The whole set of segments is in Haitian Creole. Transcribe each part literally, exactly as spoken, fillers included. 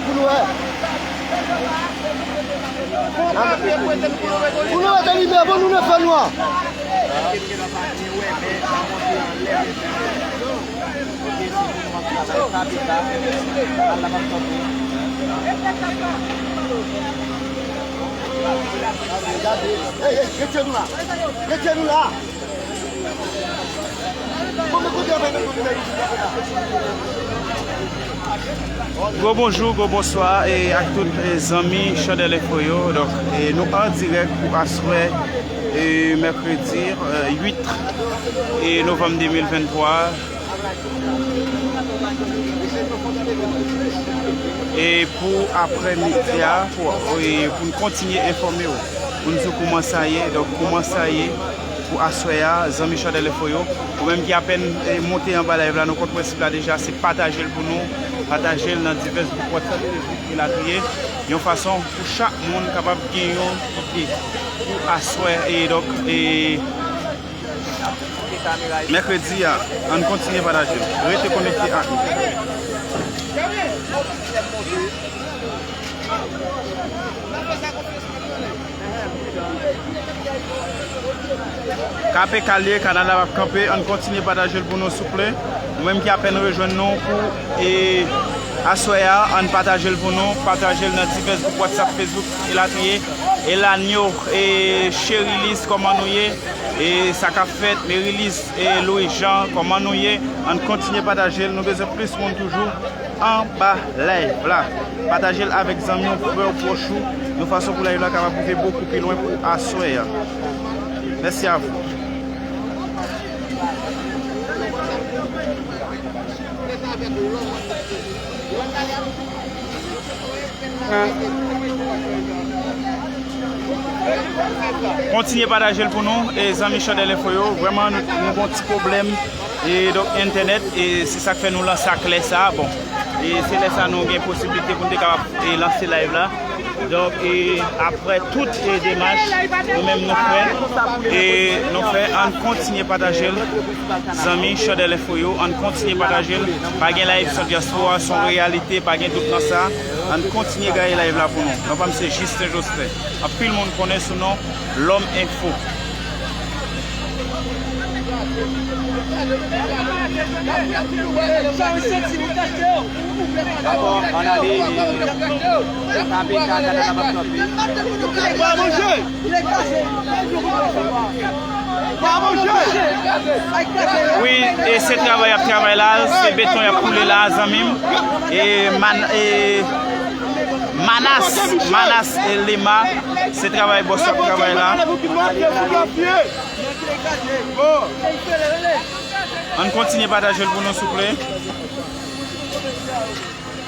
Pou nou wè. Pou nou wè nan limyè, bon, nou nan fènwa. Gade, gade. Ey, ey, retire nou la. Retire nou la. Bon, men kote avè nou, kote avè nou. Gwo bonjou, gwo bonswa, e ak tout, e, zanmi Chandèl Enfo yo. Donk, e, nou an dirèk pou aswè, e, mèkredi, e, uit, e, novanm de mil venntwa. E pou aprèmidi a, pou, e, pou n kontinye enfòme w, pou n di w kòman sa ye. Donk, kòman sa ye pou aswè a, zanmi Chandèl Enfo yo. Ou menm ki apèn, e, monte anba live la, nou konn prensip la deja, se pataje l pou nou, pataje l nan divès gwoup WhatsApp, Facebook, elatriye, yon fason pou chak moun kapab gen yon ide pou aswè. E donk, e, mèkredi a, ann kontinye pataje l. Rete konekte ak nou. K P K l ye, Kanada p ap kanpe, ann kontinye pataje l pou nou, souple. Ou menm ki apèn rejwenn nou pou, e, aswè a, ann pataje l pou nou, pataje l nan divès gwoup WhatsApp, Facebook, elatriye. Elanio, e, Cherilis, kòman nou ye? E sa k ap fèt, Merilis, e, Louis Jean, kòman nou ye? Ann kontinye pataje l, nou bezwen plis moun toujou anba live la. Pataje l avèk zanmi w, frè w, pwòch ou, yon fason pou live la kapab rive bokou pi lwen pou aswè a. Mèsi a vou. Kontinye pataje l pou nou, e, zanmi Chandèl Enfo yo. Vrèman, nou, nou gon ti pwoblèm, e, donk, entènèt, e se sa k fè nou lanse ak lè sa a. Bon, e se lè sa a nou gen posiblite pou n te kapab, e, lanse live la. Donk, e, aprè tout, e, demach, nou menm nou fè, e, nou fè, ann kontinye pataje l. Zanmi Chandèl Enfo yo, ann kontinye pataje l. Pa gen live san dyaspora, se yon reyalite, pa gen dout nan sa. Ann kontinye gaye live la pou nou. Non pa m se Justin Jospin. Anpil moun konnen sou non Lòm Enfo. Dakò, ann ale, e, K P K, Kanada p ap kanpe. Wi, e se travay y ap travay la, se beton y ap koule la, zanmi m. E man-, e Manas, Manas, e Lema, se travay bòs y ap travay la. Ann kontinye pataje l pou nou, souple.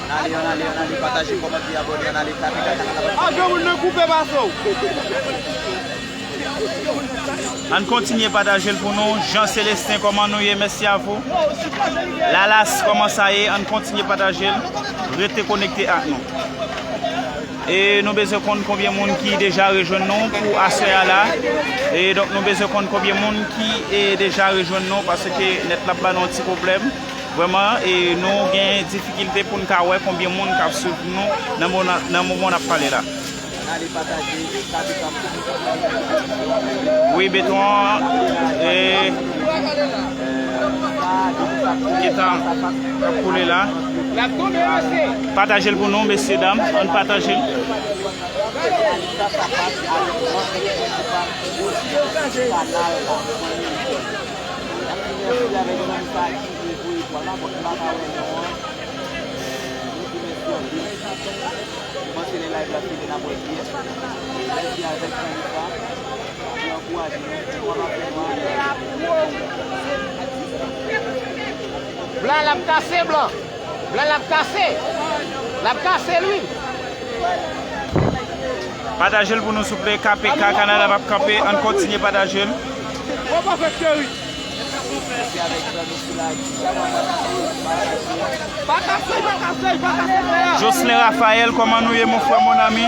Ann ale, ann ale, ann ale, pataje, kòmante, abòne, ann ale, tape, tape, tape. Pa gen moun nan koupe pase w. Ann kontinye pataje l pou nou. Jean Célestin, kòman nou ye? Mèsi a vou. Lalas, kòman sa ye? Ann kontinye pataje l. Rete konekte ak nou. E nou bezwen konn konbyen moun ki deja rejwenn nou pou aswè a la. E donk, nou bezwen konn konbyen moun ki, e, deja rejwenn nou, paske nèt la ap ba nou yon ti pwoblèm. Vrèman, e, nou gen difikilte pou n ka wè konbyen moun k ap swiv nou nan moman, nan moman n ap pale la. Wi, beton an, e, gentan ap koule la. Pataje l pou nou, mesye dam, ann pataje l. Mwen panse lè live la fini n ap wè kiyès. Mèsi avèk zanmi sa. Li ankouraje nou. Blan l ap kase, blan. Blan l ap kase. L ap kase, wi. Pataje l pou nou, souple. K P K, Kanada p ap kanpe. Ann kontinye pataje l. Mèsi avèk zanmi sila ki Jocelyn Raphaël, kòman nou ye, mon frè, mon ami?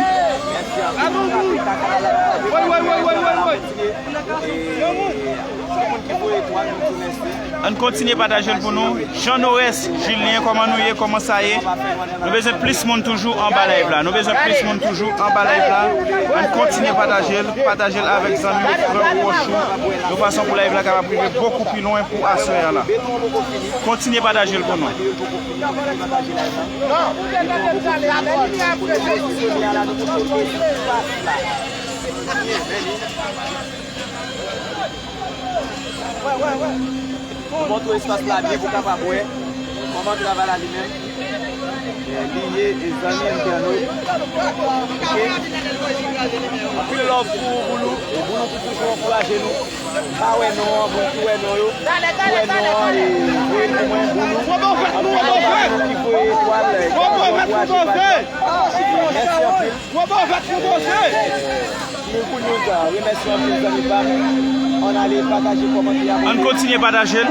Woy, woy, woy, woy, woy, woy. Ann kontinye pataje l pou nou. Jean Norès Julien, kòman nou ye? Kòman sa ye? Nou bezwen plis moun toujou anba live la. Nou bezwen plis moun toujou anba live la. Ann kontinye pataje l. Pataje l avèk zanmi w, frè w, pwòch ou. Yon fason pou live la kapab rive bokou pi lwen pou aswè a la. Kontinye pataje l pou nou. Nou montre espas la byen pou kapab wè kòman travay la li menm, eh, li ye, e zanmi entènot. Ok? Anpil love pou Boulou. E Boulou ki toujou ankouraje nou. M pa wè non an, moun ki wè non yo, ki wè non an, e voye l pou mwen, Boulou. Anpil love pou nou ki voye etwal, e ki toujou ankouraje paj la. E mèsi anpil. Mil pou nou ta remèsye anpil zanmi pa m. Ann ale pataje, kòmante, abòne. Ann kontinye pataje l.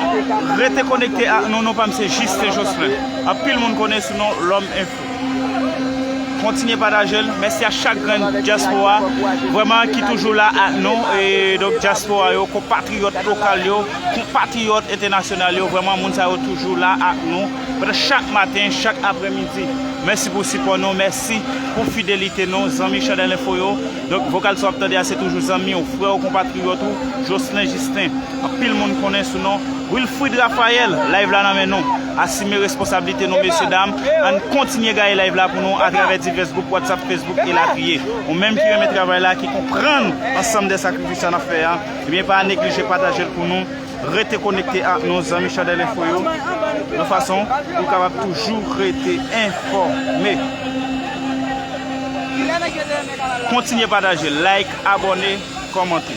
Rete konekte ak nou. Non pa m se Justin Jocelyn. Anpil moun konnen sou non Lòm Enfo. Kontinye pataje l. Mèsi a chak grenn dyaspora vrèman ki toujou la ak nou. E donk dyaspora yo, konpatriyòt lokal yo, konpatriyòt entènasyonal yo, vrèman moun sa yo toujou la ak nou. Pandan chak maten, chak aprèmidi. Mèsi pou sipò nou, mèsi pou fidelite nou, zanmi Chandèl Enfo yo. Donk, vokal sa w ap tande a, se toujou zanmi w, frè w, konpatriyòt ou, Jocelyn Justin. Anpil moun konnen sou non Wilfrid Raphaël. Live la nan men nou. Asime responsablite nou, mesye dam. Ann kontinye gaye live la pou nou atravè divès gwoup WhatsApp, Facebook, elatriye. Ou menm ki renmen travay la, ki konprann ansanm de sakrifis sa n ap fè a, ebyen, pa neglije pataje l pou nou. Rete konekte ak nou, zanmi Chandèl Enfo yo, yon fason pou w kapab toujou rete enfòme. Kontinye pataje, like, abòne, kòmante.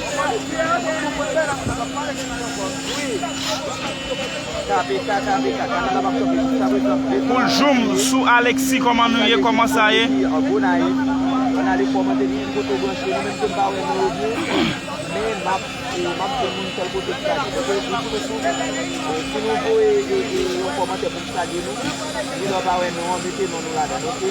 Pou l joum sou Alexis, kòman nou ye, kòman sa ye? Men m ap, e, m ap di moun tèl kote m salye. Donk, e, di m sou, e, si nou voye, e, e, yon kòmantè pou m salye nou, si nou pa wè non an, mete non nou ladan, oke?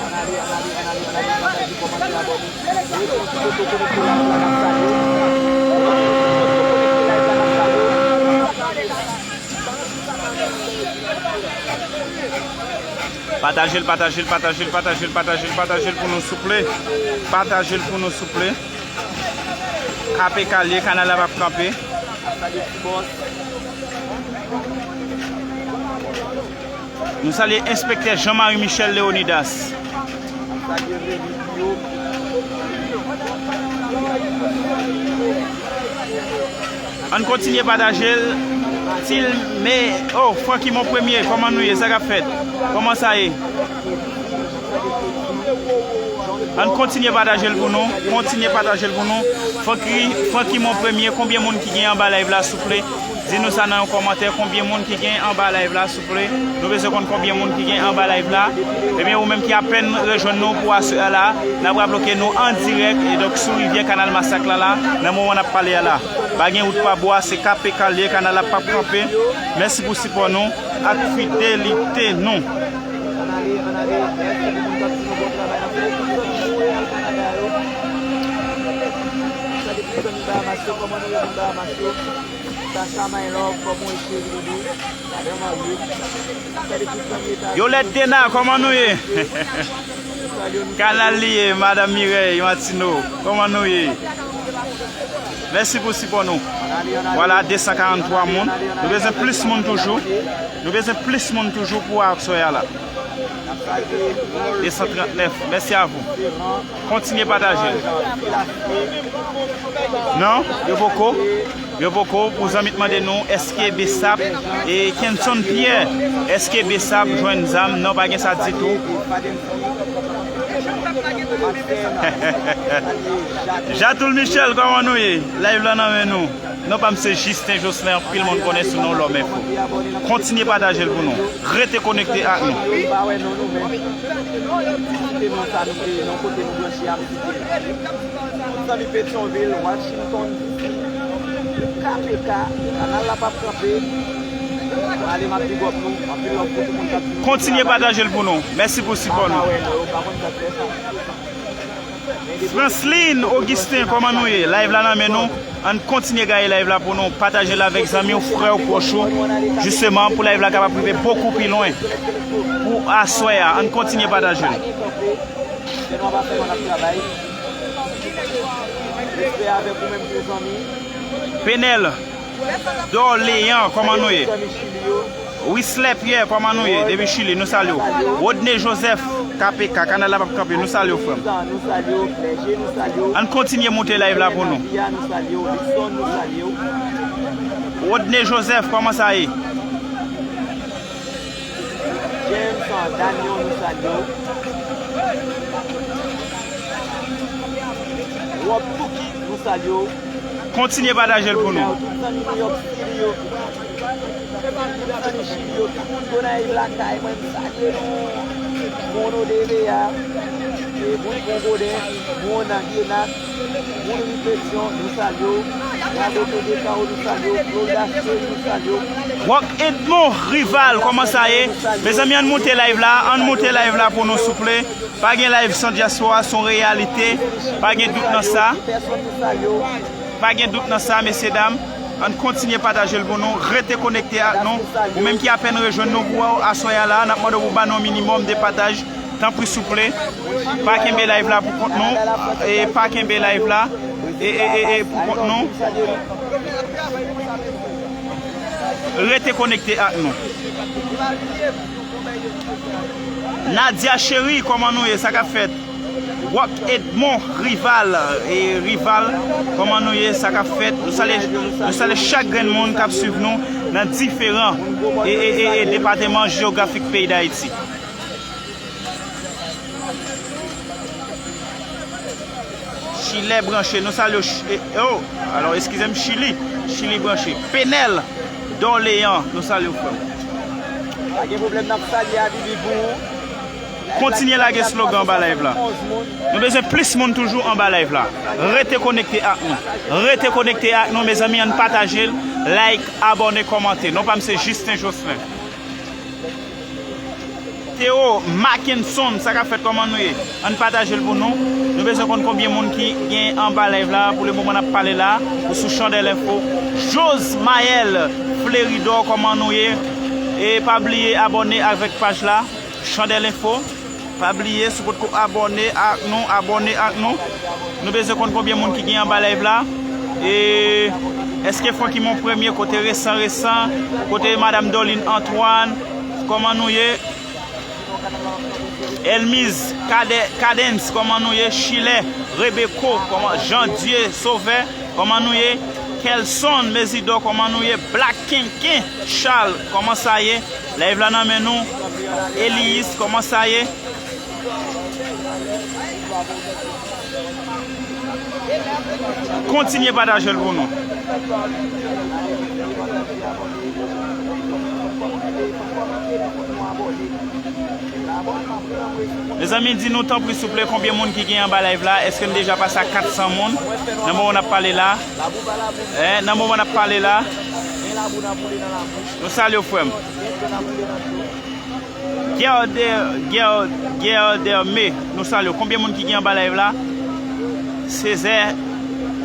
Ann ale, ann ale, ann ale, ann ale, pataje, kòmante, abòne. Rete yon ti kote konekte la, la n ap salye. Rete yon ti kote konekte la, la n ap salye. Pataje l, pataje l, pataje l, pataje l, pataje l, pataje l pou nou, souple. Pataje l pou nou, souple. K P K l ye, kanal la p ap kanpe. Nou salye enspektè Jean Marie Michel Leonidas. Ann kontinye pataje l. Til me, oh, Francky Mon Premye, kòman nou ye? Sa k ap fèt? Kòman sa ye? Ann kontinye pataje l pou nou. Kontinye pataje l pou nou. Francky, Francky Mon Premye, konbyen moun ki gen anba live la, souple? Di nou sa nan yon kòmantè. Konbyen moun ki gen anba live la, souple? Nou bezwen konn konbyen moun ki gen anba live la. Ebyen, ou menm ki apèn rejwenn nou pou aswè a la, n ap raple ke nou an dirèk, e donk sou rivyè Kanal Masak la, la, nan moman n ap pale a la. Pa gen wout pa bwa, se K P K l ye, kanal la p ap kanpe. Mèsi pou sipò nou ak fidelite nou. Sacha, my love, kòman w ye, cheri doudou? Madan Marye. Salut tout zanmi Etazini. Yolette Dena, kòman nou ye? Kanal li ye, Madanm Mireille Martineau, kòman nou ye? Mèsi pou sipò nou. Vwala, de san karanntwa moun. Nou bezwen plis moun toujou. Nou bezwen plis moun toujou pou aswè a la. De san trannèf. Mèsi a vou. Kontinye pataje l. Non, yo poko. Yo poko. Pou zanmi t mande nou, èske Bsap e Kenson Pierre, èske Bsap jwenn zam? Non, pa gen sa ditou. Jatoul Michel, kòman nou ye? Live la nan men nou. Non pa m se Justin Jocelyn, anpil moun konnen sou non Lòm Enfo. Kontinye pataje l pou nou. Rete konekte ak nou. Kite non sa nou te nan kote nou branche a, m kite. Tout zanmi Petyonvil, Washington D C, K P K, kanal la p ap kanpe. Ale, m ap big up nou. Anpil love pou tout moun k ap di nou. Kontinye pataje l pou nou. Mèsi pou sipò nou. Pa wè nou, yo pa konn sa k fè sa. Franslin Augustin, kòman nou ye? Live la nan men nou. Ann kontinye gaye live la pou nou. Pataje l avèk zanmi w, frè w, pwòch ou. Jisteman, pou live la kapab rive bokou pi lwen. Pou aswè a, ann kontinye pataje l. Fè nou ap fè, nou ap travay. Respè avèk ou menm tou, zanmi. Penèl Dorleyan, kòman nou ye? Zanmi Chili yo. Wislè Pyè, kòman nou ye? Depi Chili, nou salye w. Rodney Joseph, K P K, kanal la p ap kanpe, nou salye w, frè m. Nou salye w, Klèje, nou salye w. Ann kontinye moute live la pou nou. Nadia, nou salye w. Lison, nou salye w. Rodney Joseph, kòman sa ye? James, Daniel, nou salye w. Rob Touki, nou salye w. Kontinye pataje l pou nou. Tout zanmi New York City yo, tout zanmi Chili yo, tout moun Gonayiv lakay mwen, m salye nou. Moun Odeve a, e moun Pon Goden, moun Genak, moun Ripetyon, nou salye w. Raboto Dekao, nou salye w. Florida Seri, nou salye w. Rock Edmond Rival, kòman sa ye? Mezanmi, ann moute live la, ann moute live la pou nou, souple. Pa gen live san dyaspora, se yon reyalite. Pa gen dout nan sa. Pa gen dout nan sa, mesye dam. Ann kontinye pataje l pou nou. Rete konekte ak nou. Ou menm ki apèn rejwenn nou, pou wè w aswè a la, n ap mande w pou ba nou yon minimòm de pataj. Tanpri, souple. Pa kenbe live la pou kont nou. E pa kenbe live la. E, e, e, e pou kont nou. Rete konekte ak nou. Nadia Cheri, kòman nou ye? Sa k ap fèt? Rock Edmond Rival, e Rival, kòman nou ye? Sa k ap fèt? Nou salye, nou salye chak grenn moun k ap swiv nou nan diferan e, e, e, e depatman jewografik peyi Dayiti. Chilè branche, nou salye w, Ch-, e, oh, alò, eskize m, Chili, Chili branche. Penèl Dorleyan, nou salye w, frè m. Pa gen pwoblèm, n ap salye Abibi pou ou. Kontinye lage slogan anba live la. Nou bezwen plis moun toujou anba live la. Rete konekte ak nou. Rete konekte ak nou, mezanmi, ann pataje l, like, abòne, kòmante. Non pa m se Justin Jocelyn. Theo Mackenson, sa k ap fèt, kòman nou ye? Ann pataje l pou nou. Nou bezwen konn konbyen moun ki gen anba live la. Pou le moman n ap pale la, ou sou Chandèl Enfo. Josmaël Fleridor, kòman nou ye? E pa bliye abòne avèk paj la, Chandèl Enfo. Pa bliye, si w potko abòne ak nou, abòne ak nou. Nou bezwen konn konbyen moun ki gen anba live la. E èske Francky Mon Premye, kote Resan Resan, kote Madam Dorline Antoine, kòman nou ye? Elmiz Kade-, Kadens, kòman nou ye? Chilè Rebeko, kòman, Jean Dieu Sauveur, kòman nou ye? Kelson Mezidor, kòman nou ye? Black Kenken Charles, kòman sa ye? Live la nan men nou. Eliyis, kòman sa ye? Kontinye pataje l pou nou. Mezanmi, di nou tanpri souple, konbyen moun ki gen anba live la? Èske n deja pase a kat san moun? Nan moman n ap pale la. Eh, nan moman n ap pale la. Nou salye w, frè m. Gerder, Ger-, Gerder Me, nou salye w. Konbyen moun ki gen anba live la? Césaire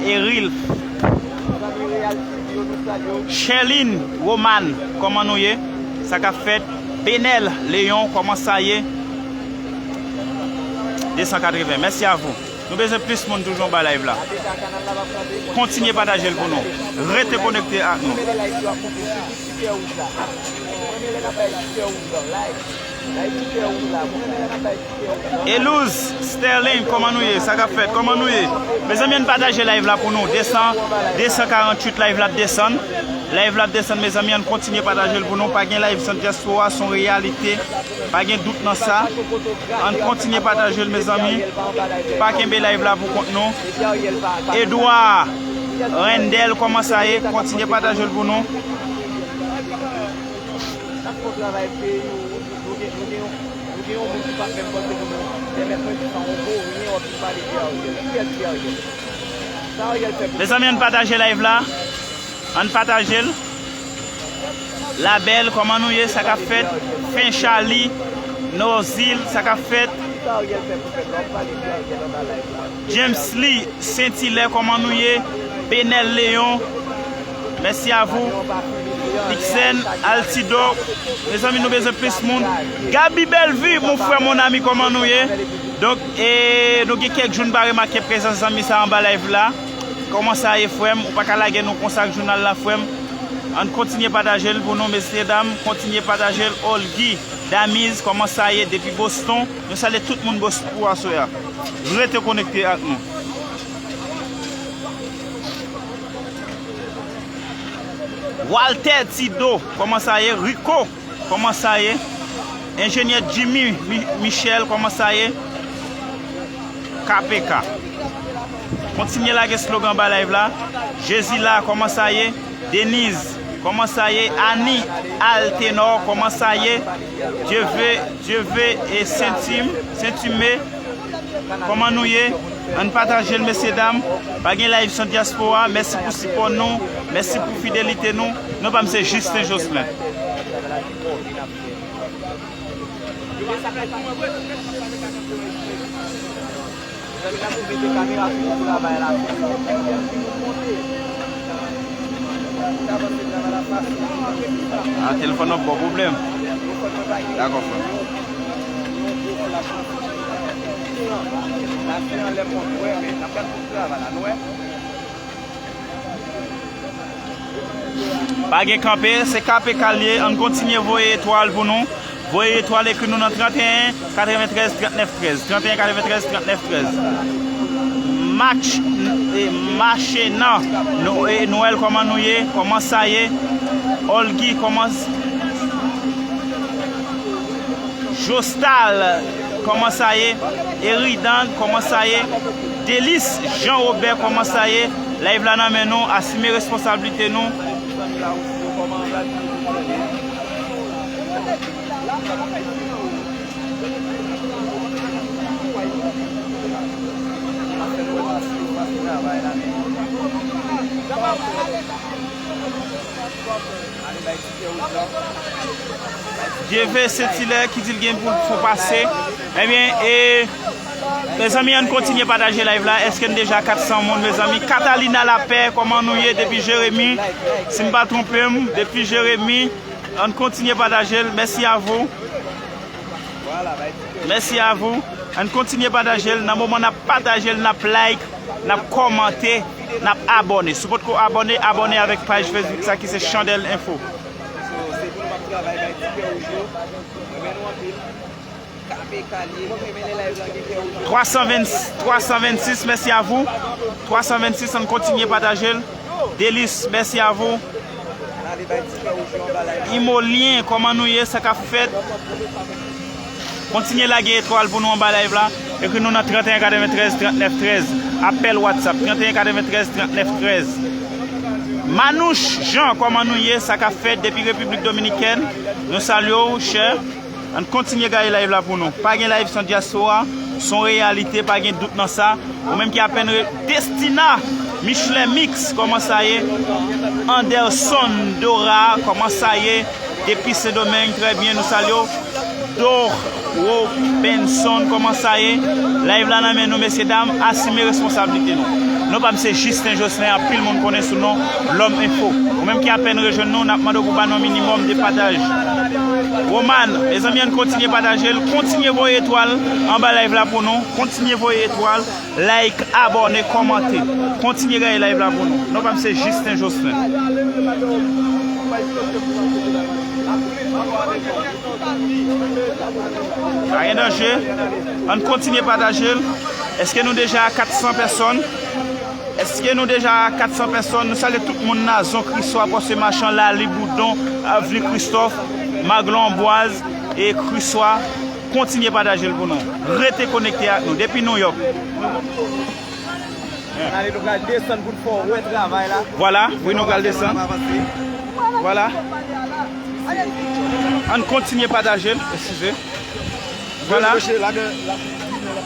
Eril. Sherline Roman, kòman nou ye? Sa k ap fèt? Benel Leon, kòman sa ye? De san katreven. Mèsi a vou. Nou bezwen plis moun toujou anba live la. Kontinye pataje l pou nou. Rete konekte ak nou. Elouz Sterling, kòman nou ye? Sa k ap fèt? Kòman nou ye? Mezanmi, ann pataje live la pou nou. De san, de san karanntuit live la ap desann. Live la ap desann, mezanmi, ann kontinye pataje l pou nou. Pa gen live san dyaspora, se yon reyalite. Pa gen dout nan sa. Ann kontinye pataje l, mezanmi. Pa kenbe live la pou kont nou. Edouard Rendel, kòman sa ye? Kontinye pataje l pou nou. Mezanmi, ann pataje live la. Ann pataje l. Labèl, kòman nou ye? Sa k ap fèt? Fen Charlie, Nozil, sa k ap fèt? James Lee Saint Hilaire, kòman nou ye? Benel Léon, merci à vous. Dixon Altido, mezanmi, nou bezwen plis moun. Gaby Bellevue, mon frère, mon ami, kòman nou ye? Donk, e, nou gen kèk jou n pa remake prezans zanmi sa anba live la. Kòman sa ye, frè m? Ou pa ka lage nou konsa ak jounal la, frè m. Ann kontinye pataje l pou nou, mesye dam. Kontinye pataje l. Olgy Damiz, kòman sa ye depi Boston? Nou salye tout moun Boston pou aswè a. Rete konekte ak nou. Walter Tido, kòman sa ye? Rico, kòman sa ye? Enjenyè Jimmy Mi- Michel, kòman sa ye? K P K. Kontinye lage slogan ba live la. Jezi la, kòman sa ye? Denise, kòman sa ye? Annie Altenor, kòman sa ye? Dieu veut, Dieu veut e Sentim, Sentime, kòman nou ye? Ann pataje l, mesye dam. Pa gen live san dyaspora. Mèsi pou sipò nou. Mèsi pou fidelite nou. Non pa m se Justin Jocelyn. Ah, telefòn nan ba w pwoblèm. Dakò, frè. Pa gen kanpe, se K P K l ye. Ann kontinye voye etwal pou nou. Voye etwal, ekri nou nan trannteyen katreventrèz trannèf trèz. Trannteyen katreventrèz trannèf trèz. Match, e, mache nan. Nou, e, Noël, kòman nou ye? Kòman sa ye? Olgy, kòman s- Jostal, kòman sa ye? Eridan, kòman sa ye? Delis Jean Robert, kòman sa ye? Live la nan men nou, asime responsablite nou. Jeve Sentilè ki di l gen pou l fon pase. Ebyen, e, mezanmi, ann kontinye pataje live la. Èske n deja kat san moun, mezanmi? Catalina Lapè, kòman nou ye depi Jeremi? Si m pa twonpe m, depi Jeremi, ann kontinye pataje l. Mèsi a vou. Mèsi a vou. Ann kontinye pataje l. Nan moman n ap pataje l, n ap like, n ap kòmante, n ap abòne. Si w potko abòne, abòne avèk paj Facebook sa ki se Chandèl Enfo. Twa san venn, twa san vennsis, mèsi a vou. Twa san vennsis, ann kontinye pataje l. Delis, mèsi a vou. Imolyen, kòman nou ye? Sa k ap fèt? Kontinye lage etwal pou nou anba live la. Ekri nou nan trannteyen katreventrèz trannèf trèz. Apèl WhatsApp, trannteyen katreventrèz trannèf trèz. Manouch Jean, kòman nou ye? Sa k ap fèt depi Repiblik Dominikèn? Nou salye w, chè. Ann kontinye gaye live la pou nou. Pa gen live san dyaspora. Se yon reyalite, pa gen dout nan sa. Ou menm ki apèn re-, Destina, Michelet Mix, kòman sa ye? Anderson Dora, kòman sa ye? Depi Sendomeng, trè byen, nou salye w. Doro Benson, kòman sa ye? Live la nan men nou, mesye dam, asime responsablite nou. Non pa m se Justin Jocelyn, anpil moun konnen sou non Lòm Enfo. Ou menm ki apèn rejwenn nou, n ap mande w pou ba nou minimòm de pataj. Roman, mezanmi, ann kontinye pataje l, kontinye voye etwal anba live la pou nou, kontinye voye etwal. Like, abòne, kòmante. Kontinye gaye live la pou nou. Non pa m se Justin Jocelyn. Pa gen danje. Ann kontinye pataje l. Èske nou deja a kat san pèsòn? Èske nou deja a kat san pèsòn? Nou salye tout moun Nazon, Kriswa, Pòs Machan, Lali, Boudon, Avni Kristòf, Maglon Anbwaz e Kriswa. Kontinye pataje l pou nou. Rete konekte ak nou depi New York. Ann ale, nou pral desann pou n fè w wè travay la. Vwala, wi, nou pral desann. Vwala. Ann kontinye pataje l, eskize. Vwala.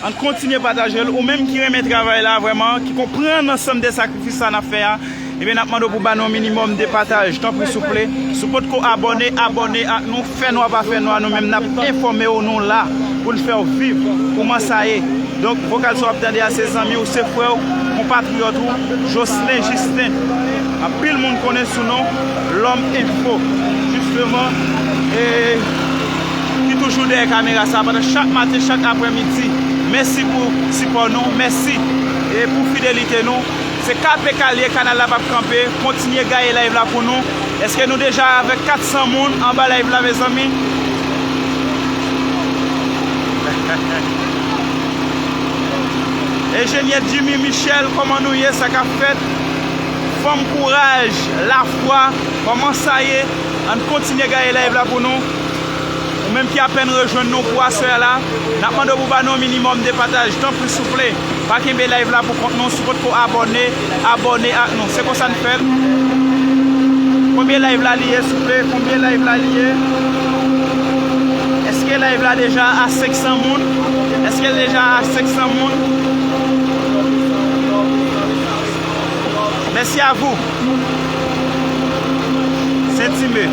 Ann kontinye pataje l. Ou menm ki renmen travay la, vrèman, ki konprann ansanm de sakrifis sa n ap fè a, Ebyen, n ap mande w pou ba nou yon minimòm de pataj, tanpri, souple. Si w potko abòne, abòne ak nou. Fènwa pa fènwa, nou menm n ap enfòme w, nou la. pou l fè w viv. Kòman sa ye? Donk, vokal sa w ap tande a, se zanmi w, se frè w, konpatriyòt ou, Jocelyn Justin. Anpil moun konnen sou non Lòm Enfo. Jisteman, e, ki toujou dèyè kamera sa pandan chak maten, chak aprèmidi. Mèsi pou sipò nou, mèsi, e, pou fidelite nou. Se K P K l ye, kanal la p ap kanpe. Kontinye gaye live la pou nou. Èske nou deja avèk kat san moun anba live la, mezanmi? Enjenyè Jimmy Michel, kòman nou ye? Sa k ap fèt? Fanm kouraj, lafwa, kòman sa ye? Ann kontinye gaye live la pou nou. Ou menm ki apèn rejwenn nou pou aswè a la, n ap mande w pou ba nou yon minimòm de pataj. Tanpri, souple, pa kenbe live la pou kont nou. Si w potko abòne, abòne ak nou. Se konsa n fè l. Konbyen live la li ye, souple? Konbyen live la li ye? Èske live la deja a senk san moun? Èske l deja a senk san moun? Merci à vous. Sentime.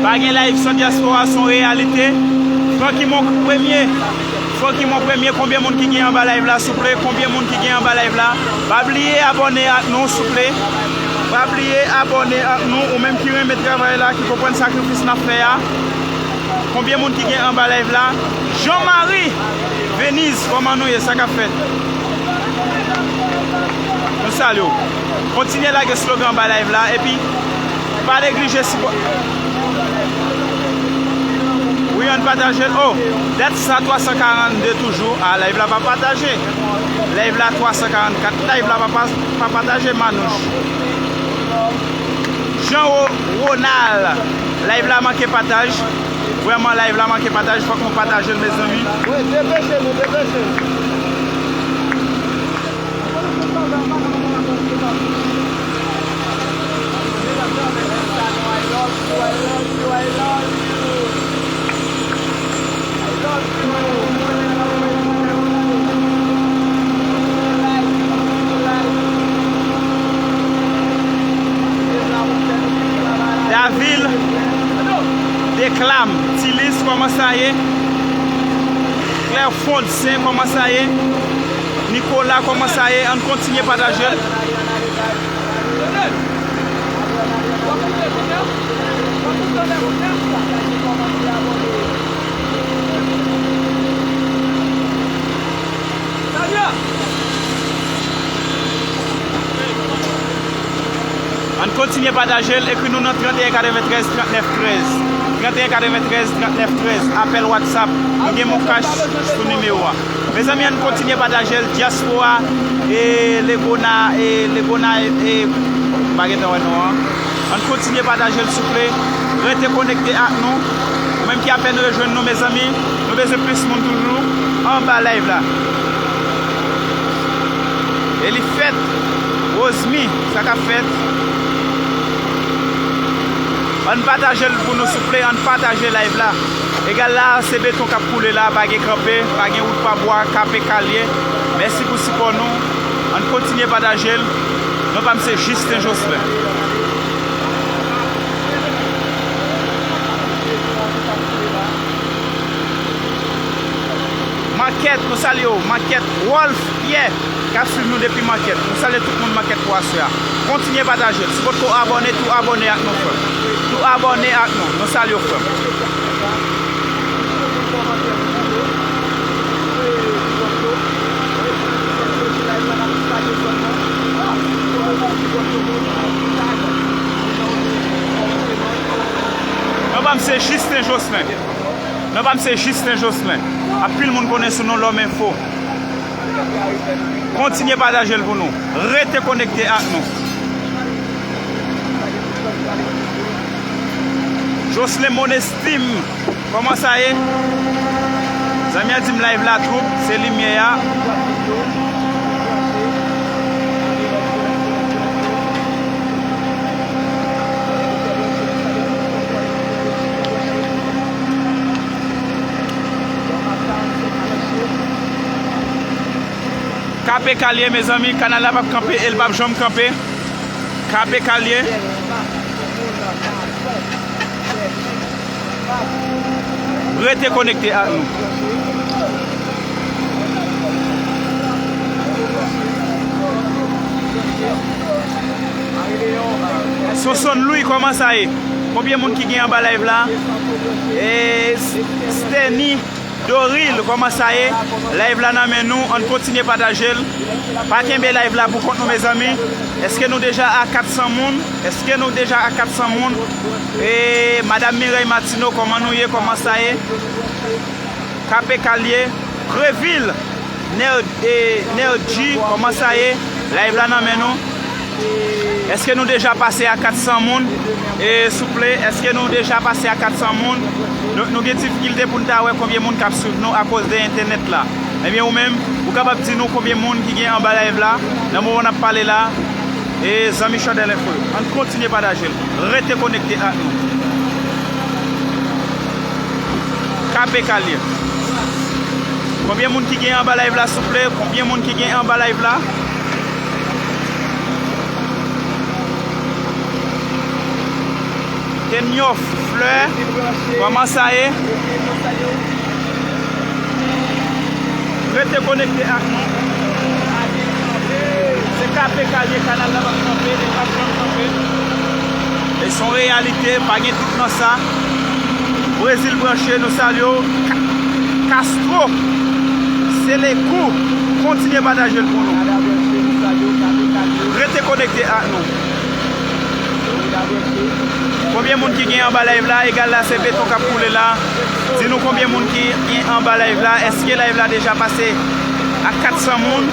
Pa gen live san dyaspora, se yon reyalite. Francky Mon Premye. Francky Mon Premye, konbyen moun ki gen anba live la, souple? Konbyen moun ki gen anba live la? Pa bliye abòne ak nou, souple. Pa bliye abòne ak nou, ou menm ki renmen travay la, ki konprann sakrifis n ap fè a. Konbyen moun ki gen anba live la? Jean Marie Venise, kòman nou ye? Sa k ap fèt? Nou salye w. Kontinye lage slogan anba live la, epi pa neglije sipò. Wi, ann pataje l. Oh, dat sa twa san karannde toujou. Ah, live la pa pataje. Live la twa san karannkat. Live la pa, pa, pa pataje, Manouch. Jean Ro-, Ronald. Live la manke pataj. Vrèman, live la manke pataj. Fòk nou pataje l, mezanmi. Wi, depeche nou, depeche nou. Davil Deklam, Tilis, kòman sa ye? Klèfondsen, kòman sa ye? Nikola, kòman sa ye? Ann kontinye pataje l. Ann kontinye pataje l, ekri nou nan trannteyen katreventrèz trannèf trèz. Trannteyen katreventrèz trannèf trèz, apèl WhatsApp, nou gen MonCash sou nimewo a. Mezanmi, ann kontinye pataje l, dyaspora, e Legona, e Legona, e, e, m pa gentan wè non an. Ann kontinye pataje l, souple. Rete konekte ak nou. Ou menm ki apèn rejwenn nou, mezanmi, nou bezwen plis moun toujou anba live la. Elifèt Rosemy, sa k ap fèt? Ann pataje l pou nou, souple, ann pataje live la. Egal la, se beton k ap koule la, pa gen kanpe, pa gen wout pa bwa, K P K l ye. Mèsi pou sipò nou. Ann kontinye pataje l. Non pa m se Justin Jocelyn. Makèt, nou salye w. Makèt Wolf Pierre k ap swiv nou depi Makèt. Nou salye tout moun Makèt pou aswè a. Kontinye pataje l. Si w potko abòne, tou abòne ak nou, frè m. Tou abòne ak nou. Nou salye w, frè m. Non pa m se Justin Jocelyn. Non pa m se Justin Jocelyn. Anpil moun konnen sou non Lòm Enfo. Kontinye pataje l pou nou. Rete konekte ak nou. Jocelyn Monestim, kòman sa ye? Zanmi an di m live la twoup, se limyè a. K P K l ye, mezanmi, kanal la p ap kanpe e l p ap janm kanpe. K K P Kalye. Rete konekte ak nou. Sonsonn Louis, kòman sa ye? Konbyen moun ki gen anba live la? E, Steny Doril, kòman sa ye? Live la nan men nou, ann kontinye pataje l. Pa kenbe live la pou kont nou, mezanmi. Èske nou deja a kat san moun? Èske nou deja a kat san moun? E, Madam Mireille Martineau, kòman nou ye? Kòman sa ye? K P Kalye, Krevil, Ner-, e, Nergy, kòman sa ye? Live la nan men nou. Èske nou deja pase a kat san moun? E, souple, èske nou deja pase a kat san moun? Nou, nou gen difikilte pou n ta wè konbyen moun k ap swiv nou akoz de entènèt la. Ebyen, ou menm, ou kapab di nou konbyen moun ki gen anba live la, nan moman n ap pale la. E zanmi Chandèl Enfo yo, ann kontinye pataje l. Rete konekte ak nou. K P Kalye. Konbyen moun ki gen anba live la, souple? Konbyen moun ki gen anba live la? Kenyof Fleur, kòman sa ye? Rete konekte ak nou. Se K P Kalye, kanal la p ap kanpe, li p ap janm kanpe. E se yon reyalite, pa gen dout nan sa. Brezil branche, nou salye w. Ka-, Castro, Selekou, kontinye pataje l pou nou. Rete konekte ak nou. Konbyen moun ki gen anba live la? Egal la, se beton k ap koule la. Di nou konbyen moun ki gen anba live la. Èske live la deja pase a kat san moun?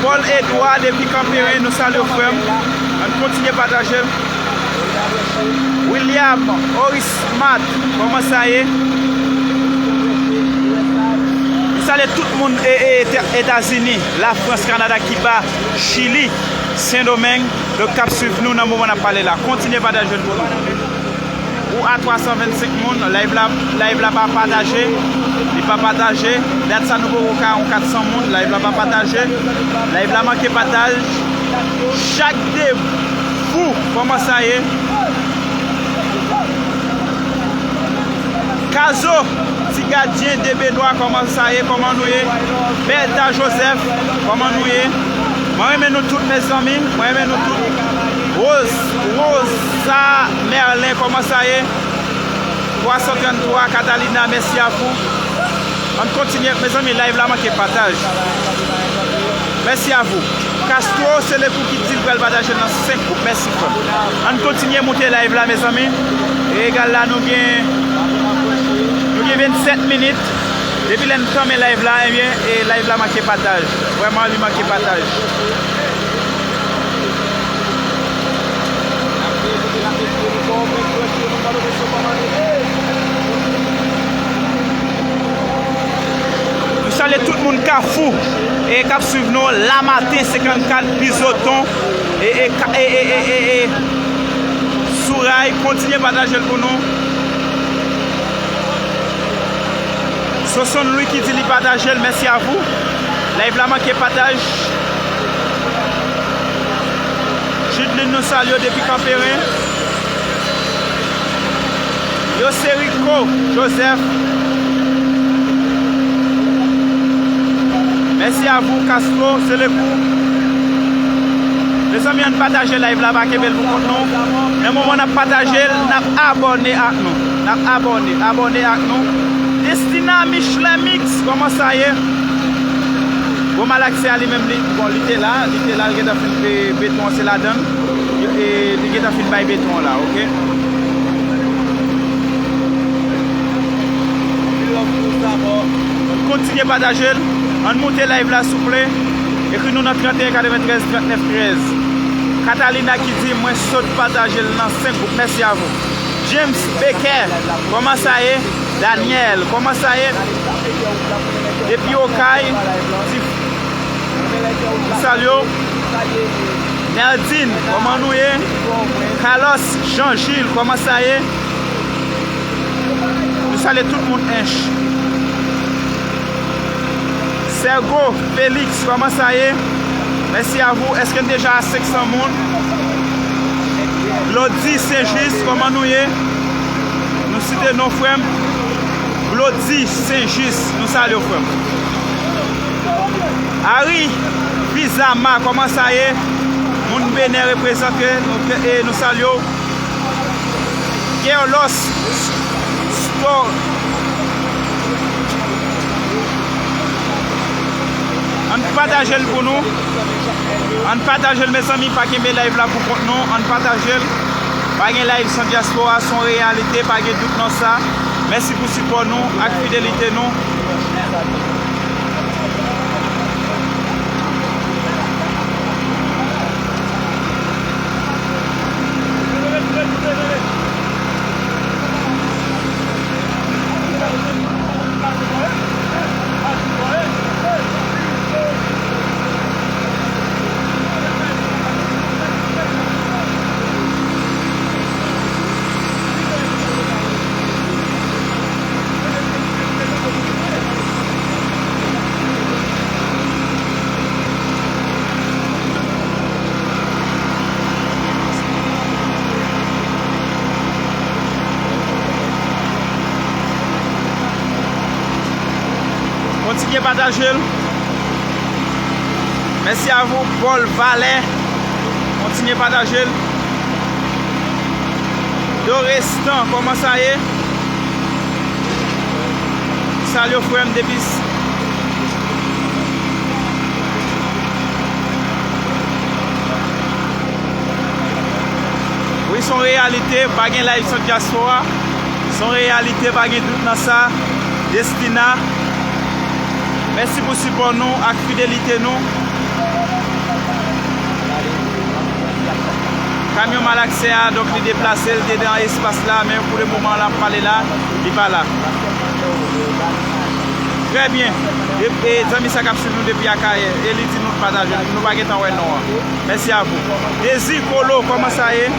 Paul Edouard depi Kanperen, nou salye w, frè m. Ann kontinye pataje l. William Orismat, kòman sa ye? Nou salye tout moun e, e, Eta-, Etazini, Lafrans, Kanada, Kiba, Chili, Sendomeng, donk k ap swiv nou nan moman n ap pale la. Kontinye pataje l pou nou. Ou a twa san vennsenk moun, live la, live la pa pataje, li pa pataje. Dat sa nou poko ka yon kat san moun, live la pa pataje. Live la manke pataj. Chak de Fou, kòman sa ye? Kazo, ti gadyen de Benwa, kòman sa ye? Kòman nou ye? Bertha Joseph, kòman nou ye? Mwen renmen nou tout, mezanmi. Mwen renmen nou tout. Rose, Rosa Merlin, kòman sa ye? Twa san tranntwa, Catalina, merci à vous. Ann kontinye, mezanmi, live la manke pataj. Merci à vous. Castro, Selekou ki di l pral pataje l nan senk gwoup. Mèsi, frè m. Ann kontinye moute live la, mezanmi. E egal la, nou gen, nou gen vennsèt minit. Depi lè n tanmen live la, ebyen, e live la manke pataj. Vrèman, li manke pataj. Nou salye tout moun Kafou e k ap swiv nou, Lamaten senkannkat, Bizoton e, e, e, e, e, e, e, Souray, kontinye pataje l pou nou. Sosonn Lwi ki di li pataje l, mèsi a vou. Live la manke pataj. Jidlin, nou salye w depi Kanperen. Yoserico Joseph. Mèsi a vou, Castro, Selekou. Mezanmi, ann pataje live la, pa kenbe l pou kont nou. Nan moman n ap pataje l, n ap abòne ak nou. N ap abòne, abòne ak nou. Destina Michelet Mix, kòman sa ye? Bon, malaksè a li menm, li, bon, li te la, li te la, li gentan fin pe-, beton an, se ladan l. E, li gentan fin bay beton an la, oke? Kontinye pataje l. Ann moute live la, souple. Ekri nou nan trannteyen katreventrèz trannèf trèz. Catalina ki di, mwen sot pataje l nan senk gwoup. Mèsi a vou. James Becker, kòman sa ye? Daniel, kòman sa ye? Depi Okay, di, nou salye w. Nerdine, kòman nou ye? Carlos Jean Gilles, kòman sa ye? Nou Salye tout moun, Ench. Sergo Felix, kòman sa ye? Mèsi a vou. Èske n deja a senk san moun? Glodi Senjis, kòman nou ye? Nou site non frè m. Glodi Senjis, nou salye w, frè m. Ari Vizama, kòman sa ye? Moun Benè reprezante, nou, e nou salye w. Kerlos Store. Ann pataje l pou nou. Ann pataje l, mezanmi, pa kenbe live la pou kont nou. Ann pataje l. Pa gen live san dyaspora, se yon reyalite, pa gen dout nan sa. Mèsi pou sipò nou ak fidelite nou. Kontinye pataje l. Mèsi a vou, Paul Valè. Kontinye pataje l. Dorestan, kòman sa ye? Salye frè m depi s-, wi, se yon reyalite, pa gen live san dyaspora. Se yon reyalite, pa gen dout nan sa. Destina, mèsi pou sipò nou ak fidelite nou. Kamyon malaksè a, donk, li deplase, li te nan espas la, men pou le moman la, m pale la, li pa la. Trè byen. E, e zanmi sa k ap swiv nou depi Akayè, e li di nou pataje, nou pa gentan wè non an. Mèsi a vou. Dezi Kolo, kòman sa ye?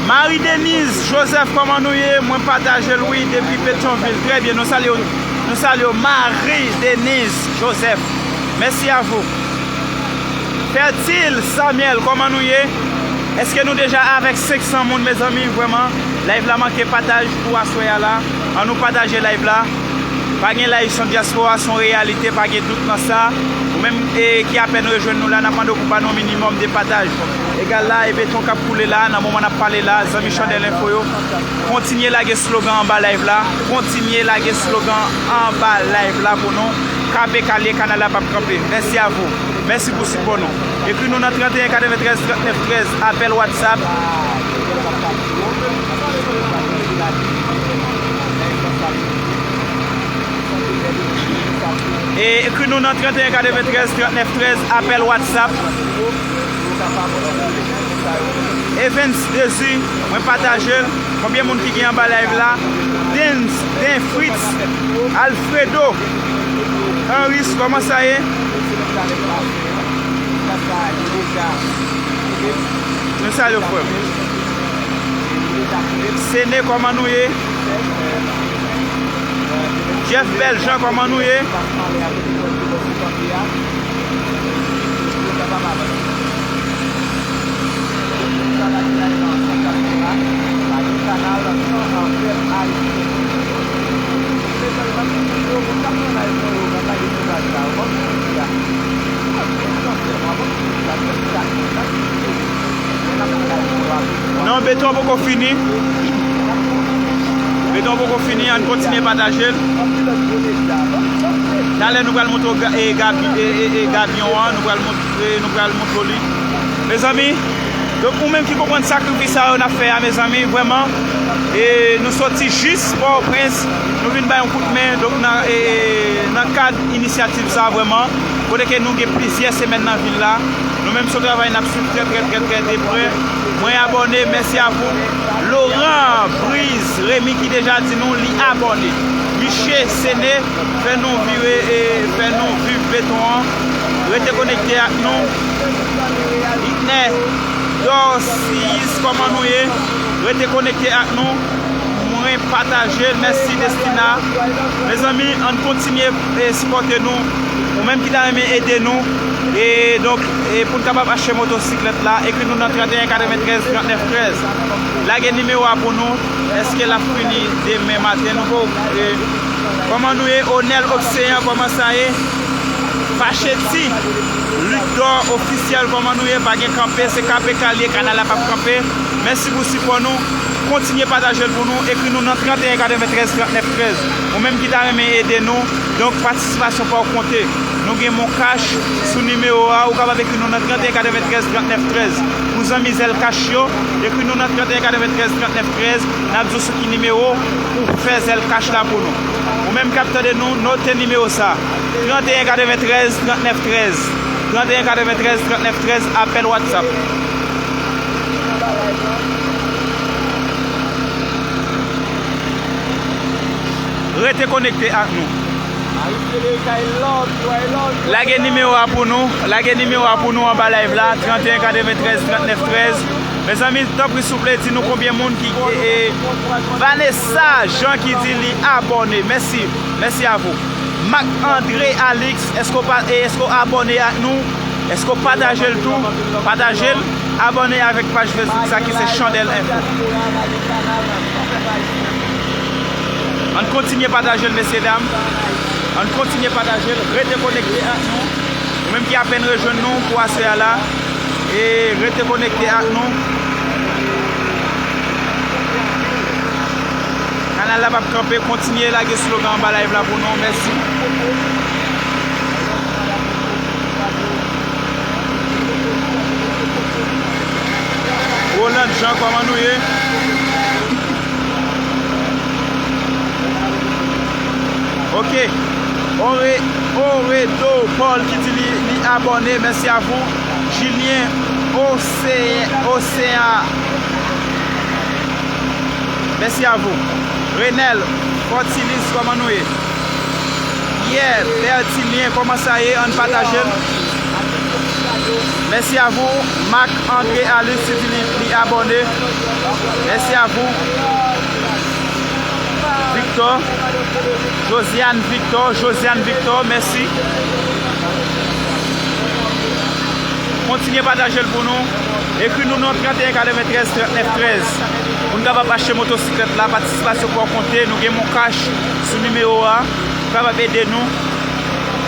Marie Denise Joseph, kòman nou ye? Mwen pataje l, wi, depi Petyonvil. Trè byen, nou salye w, nou salye w, Marie Denise Joseph. Mèsi a vou. Fertile Samuel, kòman nou ye? Èske nou deja avèk senk san moun, mezanmi? Vrèman, live la manke pataj pou aswè a la. Ann nou pataje live la. Pa gen live san dyaspora, se yon reyalite, pa gen dout nan sa. Ou menm, e, ki apèn rejwenn nou la, n ap mande w pou ba nou yon minimòm de pataj. Egal la, e beton k ap koule la, nan moman n ap pale la, zanmi Chandèl Enfo yo, kontinye lage slogan anba live la, kontinye lage slogan anba live la pou nou. K P Kalye, kanal la p ap kanpe. Mèsi a vou. Mèsi pou sipò nou. Ekri nou nan trannteyen katreventrèz trannèf trèz, apèl WhatsApp. E ekri nou nan trannteyen katreventrèz trannèf trèz, apèl WhatsApp. Evens Dezi, mwen pataje l. Konbyen moun ki gen anba live la? Dens, Den Fritz, Alfredo, Henris, kòman sa ye? Nou salye w, frè m. Sene, kòman nou ye? Jeff Beljean, kòman nou ye? Non, beton poko fini. Beton poko fini, ann kontinye pataje l. Talè nou pral montre w ga- e, gabi- e, e, e, gabyon an, nou pral mont- e, nou pral montre w li. Mezanmi, donk ou menm ki konprann sakrifis sa yo n ap fè a, mezanmi, vrèman, e, nou soti jis Pòtoprens, nou vin bay yon kout men, donk nan, e, e, nan kad inisyativ sa a, vrèman, kote ke nou gen plizyè semèn nan vil la. Nou menm se yon travay n ap swiv trè, trè, trè, trè de prè. Mwen abòne, mèsi a vou. Laurent Brise Remy ki deja di nou li abòne. Miche Sene, fè nou vire, e, fè nou viv beton an. Rete konekte ak nou. Itnè Dorciyis, kòman nou ye? Rete konekte ak nou. Mwen pataje l. Mèsi, Destina. Mezanmi, ann kontinye, e, sipòte nou. Ou menm ki ta renmen ede nou, e, donk, e, pou n kapab achte motosiklèt la, ekri nou nan trannteyen katreventrèz trannèf trèz. Lage nimewo a pou nou. Èske l ap fini demen maten? Nou poko, e, kòman nou ye? Onèl Oseyan, kòman sa ye? Pacheti, Luc Dor Ofisyèl, kòman nou ye? Pa gen kanpe, se K P K l ye, kanal la p ap kanpe. Mèsi pou sipò nou. Kontinye pataje l pou nou. Ekri nou nan trannteyen katreventrèz trannèf trèz. Ou menm ki ta renmen ede nou, donk patisipasyon pa w konte. Nou gen MonCash sou nimewo a. Ou kapab ekri nou nan trannteyen katreventrèz trannèf trèz. Pou zanmi Zelle Cash yo, ekri nou nan trannteyen katreventrèz trannèf trèz. N ap di w sou ki nimewo pou fè Zelle Cash la pou nou. Ou menm k ap tande nou, note nimewo sa a, trannteyen katreventrèz trannèf trèz. Trannteyen katreventrèz trannèf trèz, apèl WhatsApp. Rete konekte ak nou. Lage nimewo a pou nou. Lage nimewo a pou nou anba live la. Trannteyen katreventrèz trannèf trèz. Mezanmi, tanpri, souple, di nou konbyen moun ki, e, e, Vanessa Jean ki di li abòne. Mèsi. Mèsi a vou. Marc André Alix, èske w pa, e, èske w abòne ak nou? Èske w pataje l tou? Pataje l. Abòne avèk paj Facebook sa ki se Chandèl Enfo. Ann kontinye pataje l, mesye dam. Ann kontinye pataje l. Rete konekte ak nou. Ou menm ki apèn rejwenn nou pou aswè a la, e rete konekte ak nou. Kanal la p ap kanpe, kontinye lage slogan anba live la pou nou. Mèsi. Roland Jean, kòman nou ye? Ok. Ore- Oredo Paul ki di li, li abòne, mèsi a vou. Julien Océ- Océan, mèsi a vou. Renel Fortilis, kòman nou ye? Pierre Bertilien, kòman sa ye? Ann pataje l. Mèsi a vou. Marc André Alus, li di li, li abòne. Mèsi a vou. Victor. Josiane Victor, Josiane Victor, mèsi. Kontinye pataje l pou nou. Ekri nou nan trannteyen katreventrèz trannèf trèz. Pou n kapab achte motosiklèt la, patisipasyon pa w konte, nou gen MonCash sou nimewo a. Ou kapab ede nou.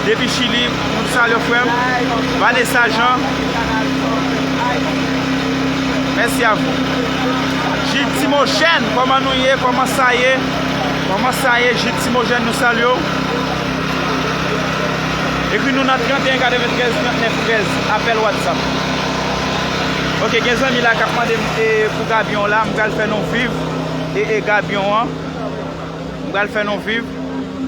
Depi Chili, nou salye w, frè m. Vanessa Jean. Mèsi a vou. Jid Timojèn, kòman nou ye? Kòman sa ye? Kòman sa ye, Jid Timojèn, nou salye w. Ekri nou nan trannteyen katreventrèz trannèf trèz, apèl WhatsApp. Ok, gen zanmi la k ap mande m, e, pou gabyon la, m pral fè nou viv, e, e, gabyon an. M pral fè nou viv.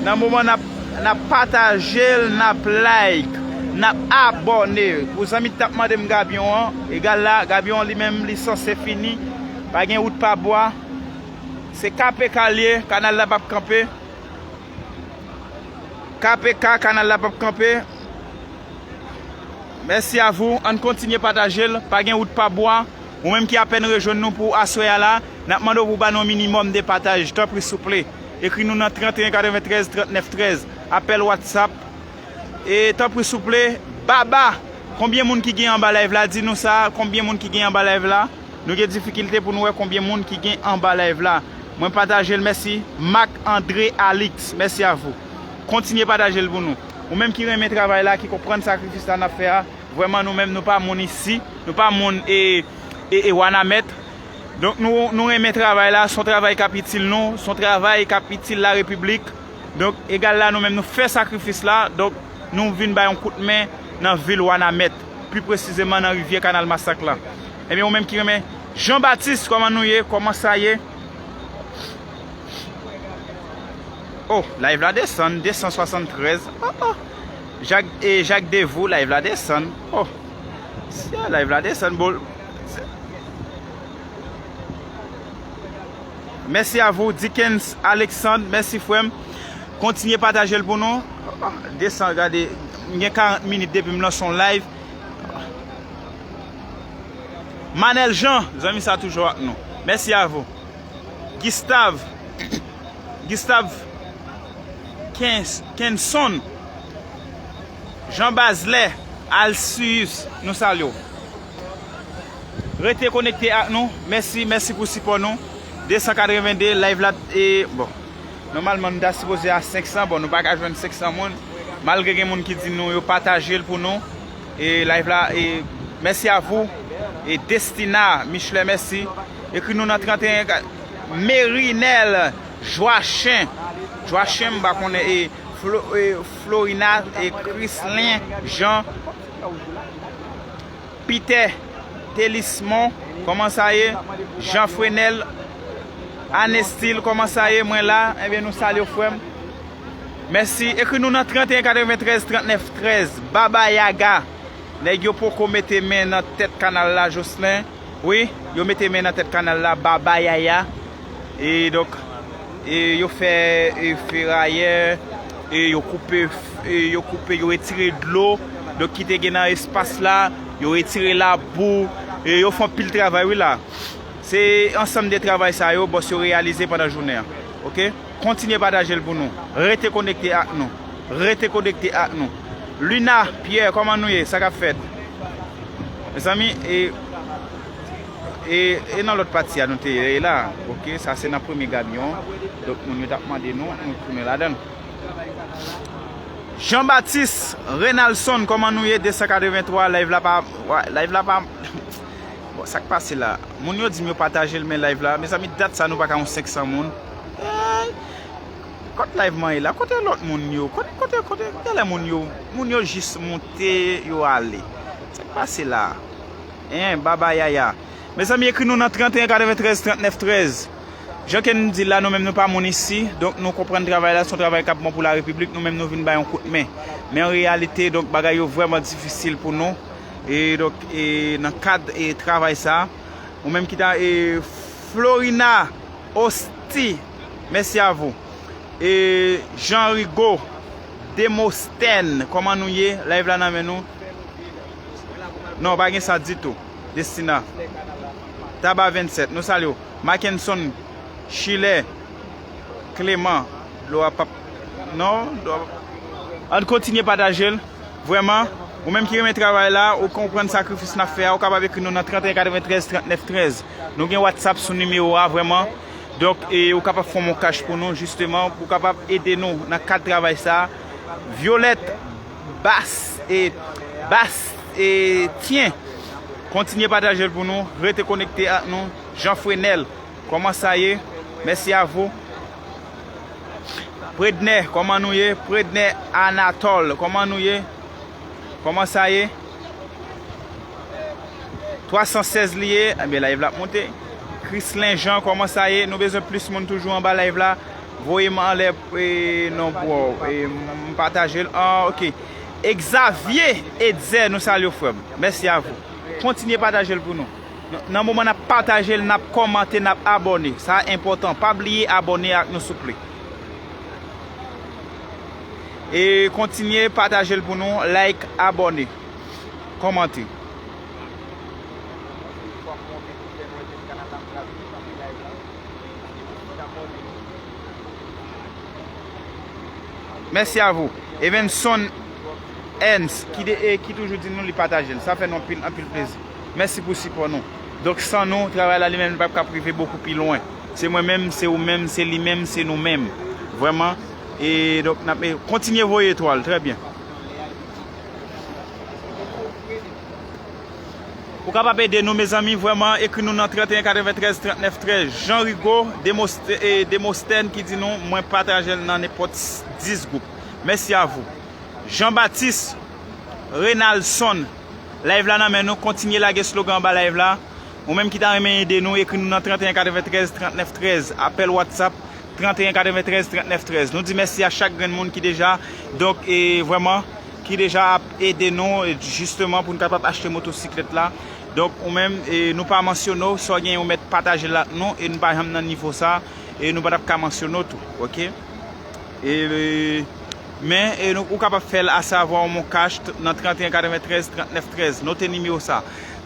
Nan moman n ap, n ap pataje l, n ap like, n ap abòne. Pou zanmi k t ap mande m gabyon an, egal la, gabyon an li menm, li sanse fini. Pa gen wout pa bwa. Se K P K l ye, kanal la p ap kanpe. K P K, kanal la p ap kanpe. Mèsi a vou. Ann kontinye pataje l. Pa gen wout pa bwa. Ou menm ki apèn rejwenn nou pou aswè a la, n ap mande w pou w ba nou yon minimòm de pataj. Tanpri, souple. Ekri nou nan trannteyen katreventrèz trannèf trèz. Apèl WhatsApp. E tanpri souple, Baba, konbyen moun ki gen anba live la? Di nou sa, konbyen moun ki gen anba live la? Nou gen difikilte pou nou wè konbyen moun ki gen anba live la. Mwen pataje l, mèsi. Marc André Alix, mèsi a vou. Kontinye pataje l pou nou. Ou menm ki renmen travay la, ki konprann sakrifis la n ap fè a, vrèman nou menm nou pa moun isi, nou pa moun e, e, e Wanament. Donk nou, nou renmen travay la, se yon travay k ap itil nou, se yon travay k ap itil larepiblik. Donk, egal la, nou menm nou fè sakrifis la, donk nou vin bay yon kout men nan vil Wanament, pi presizeman nan rivyè Kanal Masak la. Ebyen, ou menm ki renmen, Jean Baptiste, kòman nou ye? Kòman sa ye? Oh, live la desann, de san swasanntrèz. Oh, oh. Jacques, e, Jacques Devou, live la desann. Oh, sya, live la desann. Bon, mèsi a vou, Dickens Alexandre. Mèsi, frè m. Kontinye pataje l pou nou. Oh, desann, gade, m gen karant minit depi m lanse yon live. Manel Jean, zanmi sa toujou ak nou. Mèsi a vou. Gustave, Gustave Kens-, Kenson, Jean Bazelais, Alcius, nou salye w. Rete konekte ak nou. Mèsi, mèsi pou sipò nou. De san katreven de, live la, e, bon. Nòmalman, nou ta sipoze a senk san. Bon, nou pa ka jwenn senk san moun. Malgre gen moun ki di nou yo pataje l pou nou. E live la, e mèsi a vou. E Destina Michelet, mèsi. Ekri nou nan trannteyen ka-, Merinel Joachin. Joachin, m pa konnen, e Flo-, e Florina, e Chrislin Jean. Peter Telismon, kòman sa ye? Jean Frenel Anestil, kòman sa ye? Mwen la. Ebyen, nou salye w, frè m. Mèsi. Ekri nou nan trannteyen katreventrèz trannèf trèz. Baba Yaga. Nèg yo poko mete men nan tèt kanal la, Jocelyn. Wi, yo mete men nan tèt kanal la, Baba Yaya. E donk, e yo fè, e, ferayè, e yo koupe, e yo koupe, yo retire dlo, donk, ki te gen nan espas la, yo retire labou, e yo fè anpil travay, wi, la. Se ansanm de travay sa yo, bòs yo reyalize pandan jounen an. Oke? Kontinye pataje l pou nou. Rete konekte ak nou. Rete konekte ak nou. Luna Pierre, kòman nou ye? Sa k ap fèt? Mezanmi, e, e, e nan lòt pati a nou te ye la. Oke, sa se nan premye gamyon. Donk, moun yo t ap mande nou, nou tounen ladan l. Jean Baptiste Renalson, kòman nou ye? De san katrevenntwa, live la pa, wa-, live la pa, bon, sa k pase la? Moun yo di m yo pataje l, men live la, mezanmi, dat sa nou pa ka yon senk san moun. Ey! Kot live mwen ye la? Kote lòt moun yo? Kote, kote, kote, genlè moun yo, moun yo jis moute, yo ale. Sa k pase la? Hein, Baba Yaya. Mezanmi, ekri nou nan trannteyen katreventrèz trannèf trèz. Jan ke n di la, nou menm nou pa moun isi, donk nou konprann travay la, se yon travay k ap bon pou larepiblik, nou menm nou vin bay yon kout men. Men an reyalite, donk bagay yo vrèman difisil pou nou. E donk, e nan kad, e travay sa, ou menm ki ta, e Florina Osti, mèsi a vou. E Jean Rigaud, Demostèn, kòman nou ye? Live la nan men nou. Non, pa gen sa ditou. Destina. Taba vennsèt, nou salye w. Mackenson, Chilè, Clement, dlo a p ap, non, dlo a p ap. Ann kontinye pataje l. Vrèman, ou menm ki renmen travay la, ou konprann sakrifis n ap fè a, ou kapab ekri nou nan trannteyen katreventrèz trannèf trèz. Nou gen WhatsApp sou nimewo a, vrèman. Donk, e, ou kapab fè yon cash pou nou, jisteman, pou kapab ede nou nan kad travay sa a. Violette Bas-, e, Bastien, kontinye pataje l pou nou, rete konekte ak nou. Jean Frenel, kòman sa ye? Mèsi a vou. Prednè, kòman nou ye? Prednè Anatole, kòman nou ye? Kòman sa ye? Twa san sèz li ye. Ebyen, live la ap monte. Chrislin Jean, kòman sa ye? Nou bezwen plis moun toujou anba live la. Voye m anlè, e, non, bro. E, m pataje l. Ah, oke. Xavier Etzer, nou salye w, frè m. Mèsi a vou. Kontinye pataje l pou nou. Nan, nan moman n ap pataje l, n ap kòmante, n ap abòne. Sa enpòtan. Pa bliye abòne ak nou, souple. E kontinye pataje l pou nou, like, abòne, kòmante. Mèsi a vou. Evenson Ernst, ki, de, e, ki toujou di nou li pataje l. Sa fè nou anpil, anpil plezi. Mèsi pou sipò nou. Donk, san nou, travay la li menm li p ap ka rive bokou pi lwen. Se mwen menm, se ou menm, se li menm, se nou menm. Vrèman. E donk, n ap, e, kontinye voye etwal. Trè byen. Ou kapab ede nou, mezanmi, vrèman, ekri nou nan trannteyen katreventrèz trannèf trèz. Jean Rigaud, Demost-, e, Demostèn ki di nou, mwen pataje l nan nenpòt dis gwoup. Mèsi a vou. Jean Baptiste, Renaldson, live la nan men nou, kontinye lage slogan anba live la. Ou menm ki ta renmen ede nou, ekri nou nan trannteyen katreventrèz trannèf trèz, apèl WhatsApp, trannteyen katreventrèz trannèf trèz. Nou di mèsi a chak grenn moun ki deja, donk, e, vrèman, ki deja ap ede nou, e, jisteman, pou n kapab achte motosiklèt la. Donk, ou menm, e, nou pa mansyone w, sa w genyen ou mèt pataje l ak nou, e nou pa janm nan nivo sa, e nou pa t ap ka mansyone w tou, oke? E, men, e, nou, ou kapab fè l asavwa ou mon kach t-, nan trannteyen katreventrèz trannèf trèz. Note nimewo sa,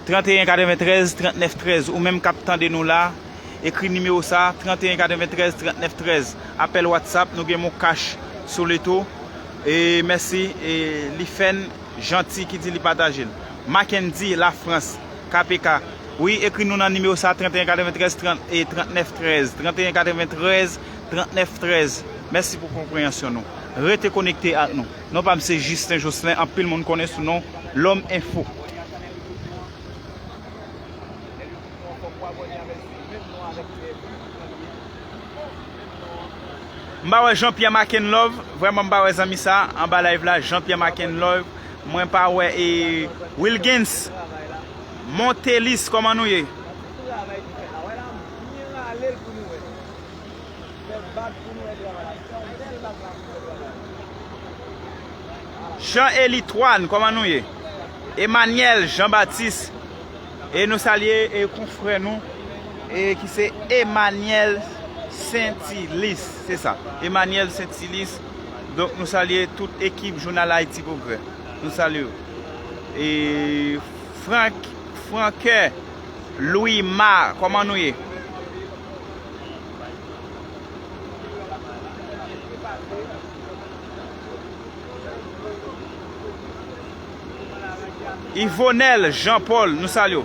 trannteyen katreventrèz trannèf trèz. Ou menm k ap tande nou la, ekri nimewo sa, trannteyen katreventrèz trannèf trèz. Apèl WhatsApp, nou gen mon kach sou li tou. E mèsi, e Lifèn Janti ki di li pataje l. Mackendy Lafrans, K P K. Wi, ekri nou nan nimewo sa, trannteyen katreventrèz trant, e trannèf trèz. Trannteyen katreventrèz trannèf trèz. Mèsi pou konpreyansyon nou. Rete konekte ak nou. Non pa m se Justin Jocelyn, anpil moun konnen sou non Lòm Enfo. M pa wè Jean Pierre Makenlove, vrèman m pa wè zanmi sa anba live la, Jean Pierre Makenlove, mwen pa wè e Wilgens Montelis, kòman nou ye? Jean Eli Twan, kòman nou ye? Emmanuel Jean Baptiste, e nou salye e konfrè nou, e ki se Emmanuel Saintilis, se sa, Emmanuel Saintilis. Donk nou salye tout ekip jounal Haïti Progrès. Nou salye w. E Frank, Franke Louis Ma, kòman nou ye? Yvonel Jean Paul, nou salye w.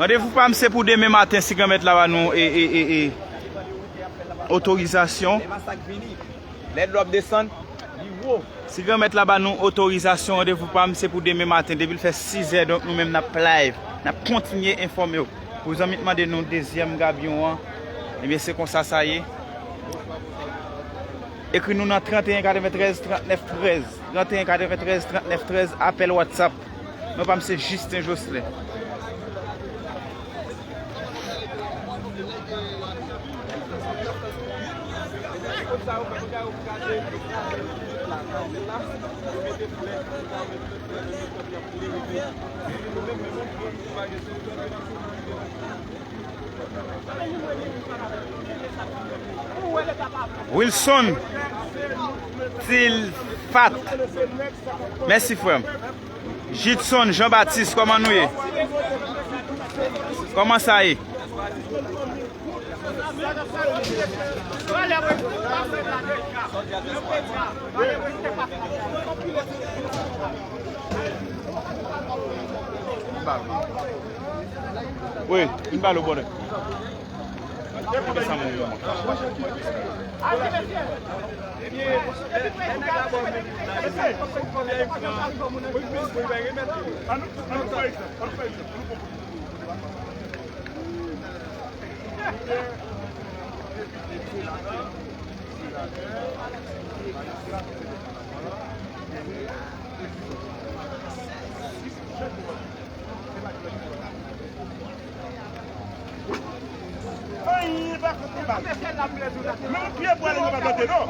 Randevou pa m se pou demen maten si Granmèt la ba nou e, e, e, e, otorizasyon. Lè dlo ap desann, li wo. Si Granmèt la ba nou otorizasyon, randevou pa m se pou demen maten, depi l fè sizè, donk nou menm n ap live, n ap kontinye enfòme w. Pou zanmi t mande nou dezyèm gabyon an, ebyen se konsa sa ye. Ekri nou nan trannteyen katreventrèz trannèf trèz, trannteyen katreventrèz trannèf trèz, apèl WhatsApp. Non pa m se Justin Jocelyn. Wilson Tilfat. Mèsi, frè m. Jidson Jean Baptiste, kòman nou ye? Kòman sa ye? Wi, vin pale w bonè. Anyen pa konte bal. Men yon pye bwa li pa plante non.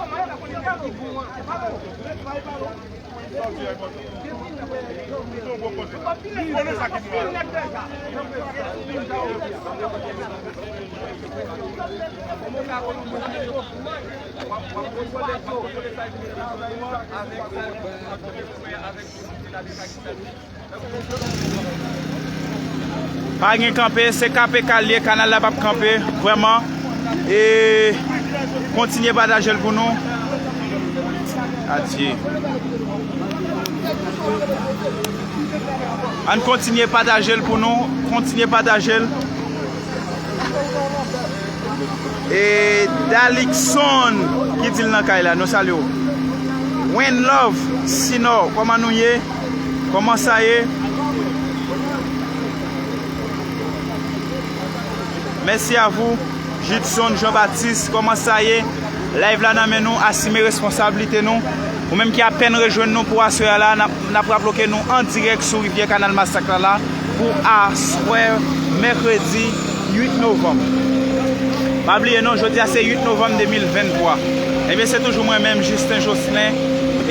Pa gen kanpe, se kanpe k al ye, kanal la p ap kanpe, vrèman. E kontinye pataje l pou nou. Adye. Ann kontinye pataje l pou nou. Kontinye pataje l. E Dalikson ki di l nan kay la, nou salye w. One Love, Sinò, kòman nou ye? Kòman sa ye? Mèsi a vou. Judson Jean Baptiste, kòman sa ye? Live la nan men nou, asime responsablite nou. Ou menm ki apèn rejwenn nou pou aswè a la, n ap, n ap raple w ke nou an dirèk sou Rivyè Kanal Masak la, la pou aswè mèkredi uit novanm. Pa bliye non, jodi a se uit novanm de mil venntwa. Ebyen, se toujou mwen menm, Justin Jocelyn,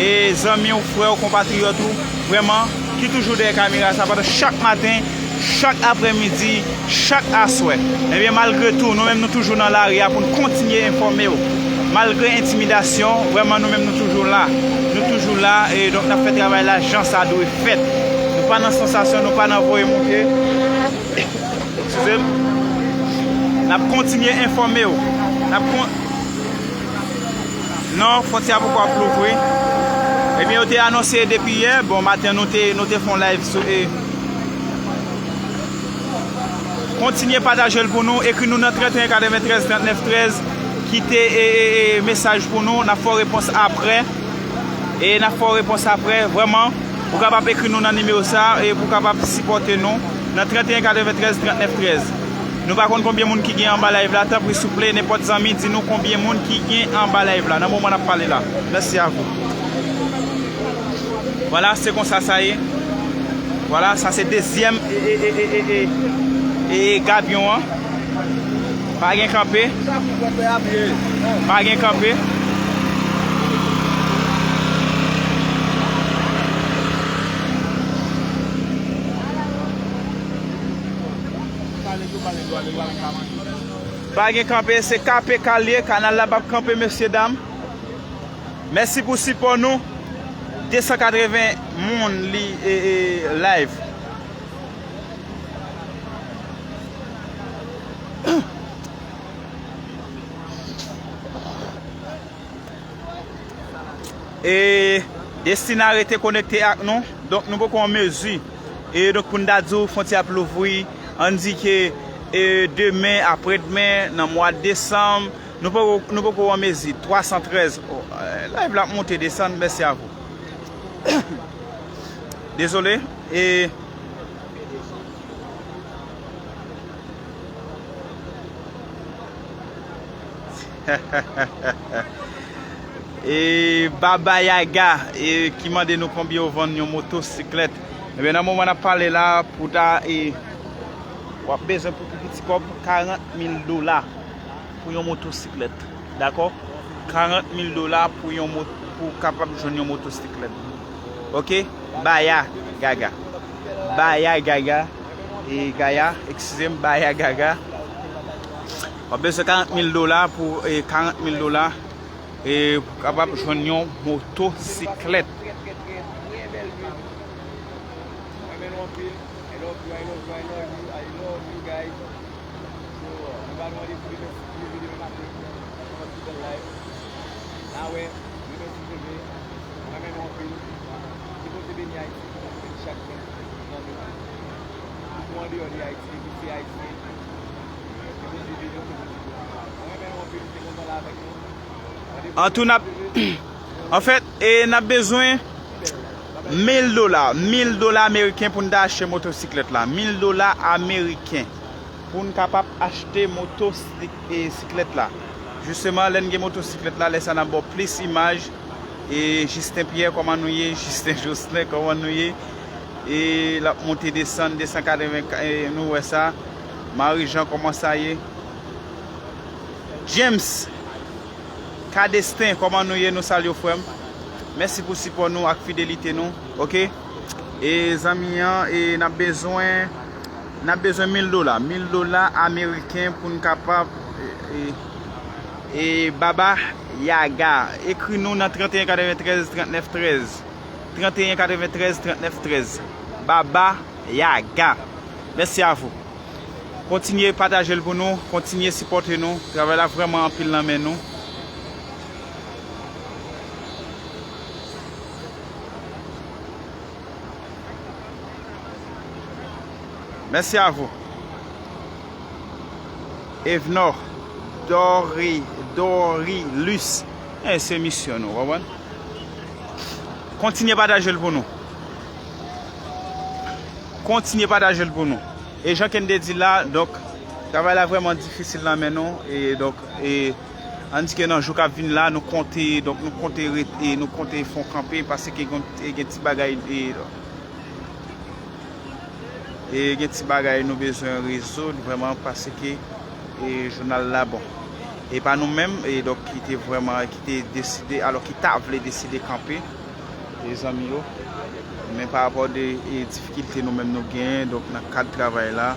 e zanmi w, frè w, konpatriyòt ou, vrèman, ki toujou dèyè kamera sa pandan chak maten, chak aprèmidi, chak aswè. Ebyen, malgre tou, nou menm nou toujou nan lari a pou n kontinye enfòme w. Malgre entimidasyon, vrèman, nou menm nou toujou la. Nou toujou la, e donk n ap fè travay la jan sa dwe fèt. Nou pa nan sansasyon, nou pa nan voye monte. Eskize m. N ap kontinye enfòme w. N ap kon-, Non, fwontyè a poko ap louvri. Ebyen, yo te anonse depi yè. Bon, maten, nou te, nou te fè yon live sou, e, kontinye pataje l pou nou. Ekri nou nan trannteyen katreventrèz trannèf trèz. Kite, e, e, e, mesaj pou nou. N ap fè w repons aprè. E n ap fè w repons aprè. Vrèman, ou kapab ekri nou nan nimewo sa, e pou w kapab sipòte nou nan trannteyen katreventrèz trannèf trèz. Nou pa konn konbyen moun ki gen anba live la. Tanpri, souple, nenpòt zanmi, di nou konbyen moun ki gen anba live la nan moman n ap pale la. Mèsi a vou. Vwala, se konsa sa ye. Vwala, sa se dezyèm, e, e, e, e, e, e, e, gabyon an. Pa gen kanpe. Pa gen kanpe. Pa gen kanpe, se K P K l ye, kanal la p ap kanpe, mesye dam. Mèsi pou sipò nou. De san katreven moun li, e, e, live. E Destina rete konekte ak nou. Donk, nou poko an mezi. E donk, pou n ta di w, fwontyè ap louvri, ann di ke, e, demen, aprèdmen, nan mwa desanm, nou poko, nou poko an mezi. Twa san trèz. O, e, live la ap monte, desann, mèsi a vou. Dezole. E, E Baba Yaga, e, ki mande nou konbyen yo vann yon motosiklèt. Ebyen, nan moman n ap pale la, pou ta, e, w ap bezwen pou pi piti kòb, karant mil dola pou yon motosiklèt. Dakò? Karant mil dola pou yon mo-, pou w kapab jwenn yon motosiklèt. Oke? Baya Gaga. Baya Gaga. E Gaya, eskize m, Baya Gaga. W ap bezwen karant mil dola pou, e, karant mil dola, e, pou w kapab jwenn yon motosiklèt. I love you, I love you, I love you, I love you guys. So, nou pa nou randevou demen, demen maten, nan yon ti bèl live. N a wè, demen si Dye vle, mwen renmen nou anpil. Ke Bondye beni Ayiti, ke Bondye beni chak grenn nan nou. Ki pou andeyò de Ayiti, e ki se Ayisyen, ke Bondye beni w, ke Bondye beni w. Mwen renmen nou anpil, m te kontan la avèk nou. An tou, n ap, anfèt, e n ap bezwen mil dola, mil dola ameriken pou n ta achte motosiklèt la. Mil dola ameriken pou n kapab achte motosik-, e, siklèt la. Jisteman, lè n gen motosiklèt la, lè sa n ap ba w plis imaj. E Justin Pierre, kòman nou ye? Justin Jocelyn, kòman nou ye? E l ap monte desann, de san katreven, e, nou wè sa. Marie Jean, kòman sa ye? James, Kadestin, kòman nou ye? Nou salye w, frè m. Mèsi pou sipò nou ak fidelite nou, oke? E zanmi an, e n ap bezwen, n ap bezwen mil dola, mil dola ameriken pou n kapab, e, e, e Baba Yaga, ekri nou nan trannteyen katreventrèz trannèf trèz. Trannteyen katreventrèz trannèf trèz. Baba Yaga. Mèsi a vou. Kontinye pataje l pou nou, kontinye sipòte nou. Travay la vrèman anpil nan men nou. Merci à vous. Evnor, Dori, Dorilus. Eh, se misyon nou, konprann? Kontinye pataje l pou nou. Kontinye pataje l pou nou. E jan Ken te di la, donk, travay la vrèman difisil nan men nou. E donk, e, ann di ke nan jou k ap vin la, nou konte, donk, nou konte ret-, e nou konte fè yon kanpe, paske gen, e gen ti bagay, e, e gen ti bagay nou bezwen rezoud vrèman, paske, e, jounal la, bon, e pa nou menm, e donk, ki te vrèman, ki te deside, alò, ki ta vle deside kanpe, e zanmi yo. Men pa rapò de, e, difikilte nou menm nou genyen, donk, nan kad travay la,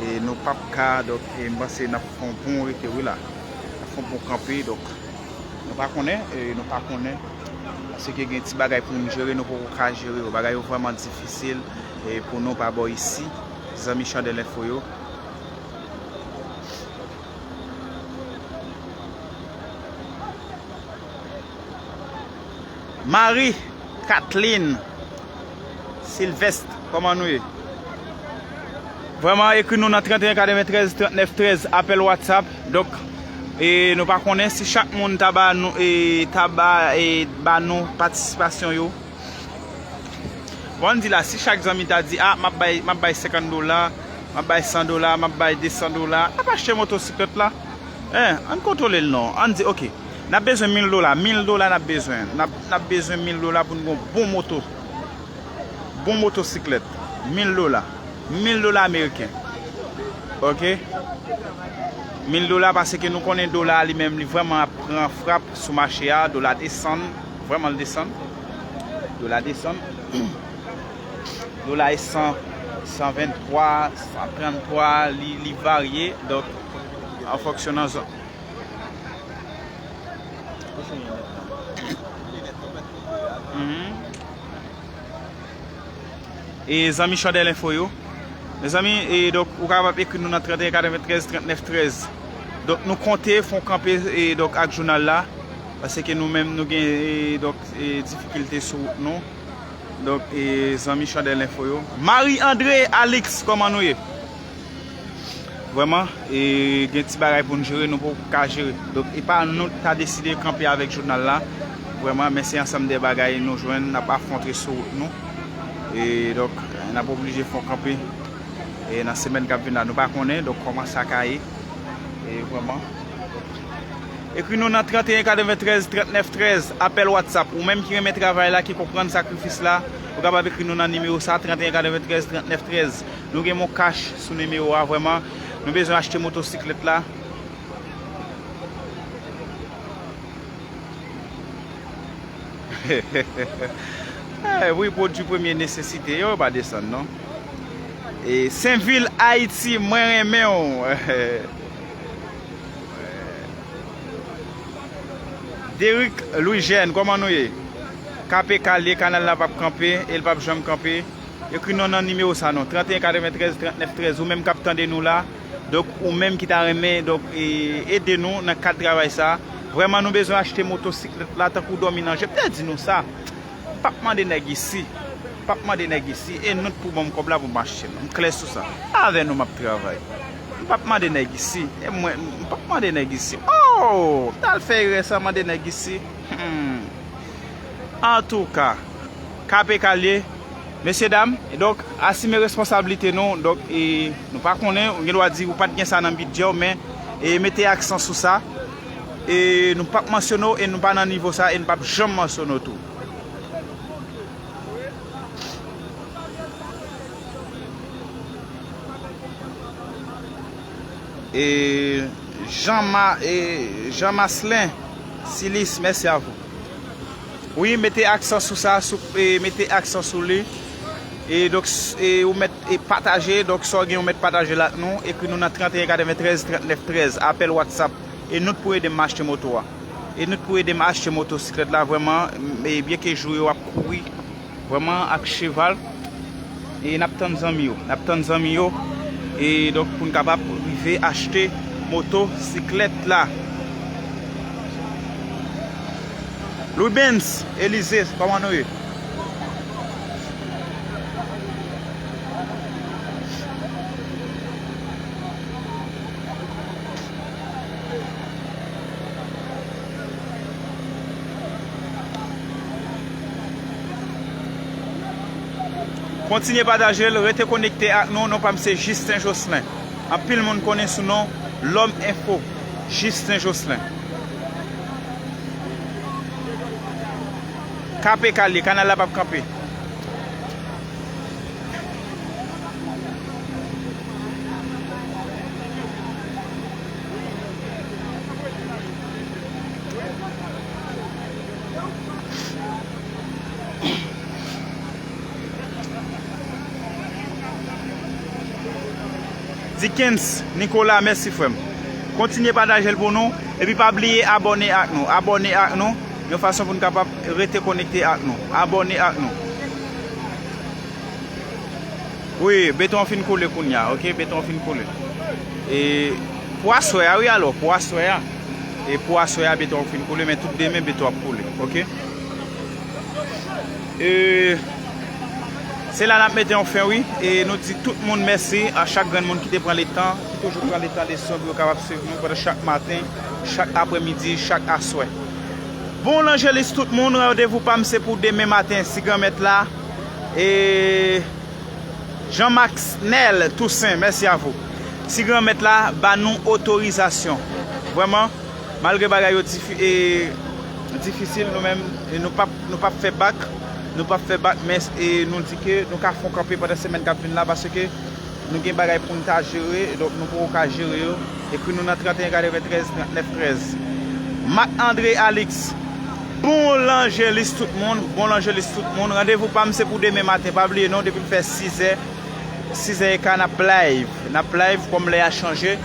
e nou p ap ka, donk, e m panse n ap fè yon bon rete, wi, la. N ap fè yon bon kanpe, donk, nou pa konnen, e nou pa konnen. Paske gen ti bagay pou nou jere, nou poko ka jere yo. Bagay yo vrèman difisil, e pou nou pa bò isi. Zanmi Chandèl Enfo yo. Marie Kathleen Sylvestre, kòman nou ye? Vrèman, ekri nou nan trannteyen katreventrèz trannèf trèz, apèl WhatsApp. Donk, e nou pa konnen si chak moun ta ba nou, e ta ba, e ba nou patisipasyon yo. Bon, ann di la, si chak zanmi ta di, a, m ap bay, m ap bay senkant dola, m ap bay san dola, m ap bay desan dola, n ap achte motosiklèt la. En, ann kontwole l non. Ann di, oke, n ap bezwen mil dola, mil dola n ap bezwen. N ap, n ap bezwen mil dola pou n gen yon bon moto. Bon motosiklèt. Mil dola. Mil dola ameriken. Oke? Mil dola, paske nou konnen dola a li menm, li vrèman ap pran frap sou mache a. Dola desann. Vrèman, l desann. Dola desann. Dola e san, san venntwa, san tranntwa, li, li varye. Donk, an fonksyon nan zòn. Mhm. E zanmi Chandèl Enfo yo. Mezanmi, e donk, ou kapab ekri nou nan trannteyen katreventrèz trannèf trèz. Donk, nou konte fè yon kanpe, e donk, ak jounal la. Paske nou menm, nou gen, e donk, e difikilte sou wout nou. Donk, e zanmi Chandèl Enfo yo. Marie André Alix, kòman nou ye? Vrèman, e gen ti bagay pou n jere, nou poko ka jere. Donk, e pa nou k ta deside kanpe avèk jounal la. Vrèman, men se ansanm de bagay nou jwenn, n ap afwonte sou wout nou. E donk, n ap oblije fè yon kanpe. E nan semèn k ap vin la, nou pa konnen, donk, kòman sa ka ye. E vrèman. Ekri nou nan trannteyen katreventrèz trannèf trèz, apèl WhatsApp. Ou menm ki renmen travay la, ki konprann sakrifis la, ou kapab ekri nou nan nimewo sa, trannteyen katreventrèz trannèf trèz. Nou gen Mon Cash sou nimewo a, vrèman. Nou bezwen achte motosiklèt la. Eh, wi, pwodui premye nesesite yo, yo pa desann, non. E Senvil, Ayiti, mwen renmen w. Derick Louis Jeune, kòman nou ye? K P K l ye, kanal la p ap kanpe, e l p ap janm kanpe. Ekri nou nan nimewo sa non, trannteyen katreventrèz trannèf trèz. Ou menm k ap tande nou la, donk, ou menm ki ta renmen, donk, e, ede nou nan kad travay sa. Vrèman, nou bezwen achte motosiklèt la, tankou dòmi nan je. M te di nou sa. M p ap mande nèg isi. M p ap mande nèg isi. E nou t pou ban m kòb la pou m achte l. M klè sou sa. Avè nou m ap travay. M p ap mande nèg isi. E mwen, m p ap mande nèg isi. Oh! M t al fè erè sa mande nèg isi. Hmm. Antouka, K P K l ye, mesye dam, e donk, asime responsablite nou, donk, e, nou pa konnen, ou gen dwa di ou pa t gen sa nan bidjè w, men, e, mete aksan sou sa, e, nou p ap mansyone w, e nou pa nan nivo sa, e nou p ap janm mansyone w tou. E, Jean Ma-, e, Jean Maslin Silis, mèsi a vou. Wi, mete aksan sou sa, sou, e, mete aksan sou li. E donk, s-, e, ou mèt, e, pataje, donk sa w gen ou mèt pataje l ak nou, ekri nou nan trannteyen katreventrèz trannèf trèz, apèl WhatsApp. E nou t pou ede m achte moto a. E nou t pou ede m achte motosiklèt la, vrèman, m-, e byenke jou yo ap kouri, vrèman ak cheval. E n ap tann zanmi yo. N ap tann zanmi yo. E donk, pou n kapab rive achte motosiklèt la. Louis Benz, Elize, kòman nou ye? Kontinye pataje l, rete konekte ak nou. Non pa m se Justin Jocelyn. Anpil moun konnen sou non Lòm Enfo. Justin Jocelyn. K P K li ye, kanal la p ap kanpe. Dickens Nicolas, mèsi frè m. Kontinye pataje l pou nou. Epi pa bliye abòne ak nou. Abòne ak nou. Yon fason pou n kapab rete konekte ak nou. Abòne ak nou. Wi, beton an fin koule kounye a, oke? Beton an fin koule. E pou aswè a, wi, alò, pou aswè a. E pou aswè a, beton an fin koule, men tout demen, beton ap koule, oke? E se la n ap mete yon fen, wi. E nou di tout moun mèsi, a chak grenn moun ki te pran letan, ki toujou pran letan de swen pou yo kapab swiv nou pandan chak maten, chak aprèmidi, chak aswè. Bon, Lanjelis, tout moun, randevou pa m se pou demen maten, si Granmèt la. E Jean Maxnel Toussaint, mèsi a vou. Si Granmèt la ba nou otorizasyon. Vrèman, malgre bagay yo difi-, e, difisil, nou menm, e nou p ap, nou p ap fè bak, nou p ap fè bak, men, e, nou di ke nou ka fè yon kanpe pandan semèn k ap vin la, paske nou gen bagay pou n ta jere, donk nou poko ka jere yo. Ekri nou nan trannteyen katreventrèz trannèf trèz. Marc André Alix, bon Lanjelis tout moun, bon Lanjelis tout moun. Randevou pa m se pou demen maten, pa bliye non, depi l fè sizè, sizè e ka n ap live. N ap live kòm lè a chanje.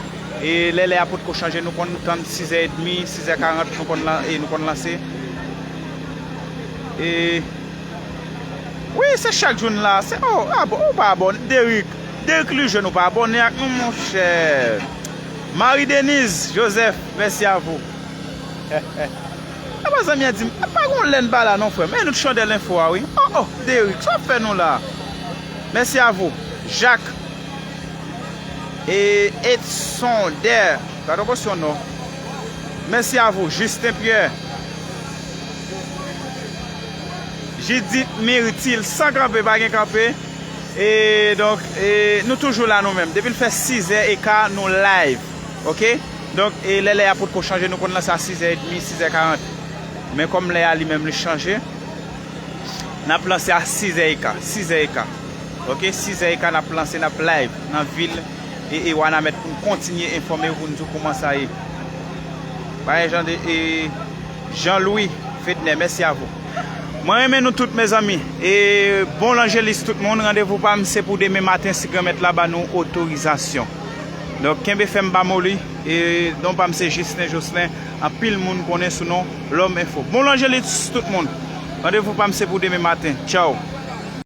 E lè lè a potko chanje, nou konn tann sizè edmi, sizè karant, nou konn lan-, e nou konn lanse. E wi, se chak jou n la. Se, oh, abo-, ou pa abòne. Derick, Derick Lejeune, ou pa abòne ak nou, monchè. Marie Denise Joseph, mèsi a vou. Apa zanmi an di m, pa gon lè n pa la non, frè m. E nou t chandèl enfo a, wi. Oh, oh, Derick, sa w ap fè nou la? Mèsi a vou. Jacques. E Edson Der, pa twò posyon non. Mèsi a vou, Justin Pierre. Judith Myrtil, san kanpe, pa gen kanpe. E donk, e, nou toujou la nou menm. Depi l fè sizè e ka, nou live. Oke? Donk, e lè lè a potko chanje, nou konn lanse a sizè edmi, sizè karant. Men kòm lè a li menm li chanje, n ap lanse a sizè e ka, sizè e ka. Oke, sizè e ka n ap lanse, n ap live nan vil e, e Wanament pou n kontinye enfòme w, pou n di w kòman sa ye. Bagay jan de, e, Jean Louis Fedner, mèsi a vou. Mwen renmen nou tout, mezanmi. E bon Lanjelis tout moun, randevou pa m se pou demen maten si Granmèt la ba nou otorizasyon. Donk, kenbe fèm pa moli. E non pa m se Justin Jocelyn. Anpil moun konnen sou non Lòm Enfo. Bon Lanjelis tout moun. Randevou pa m se pou demen maten. Tchaw.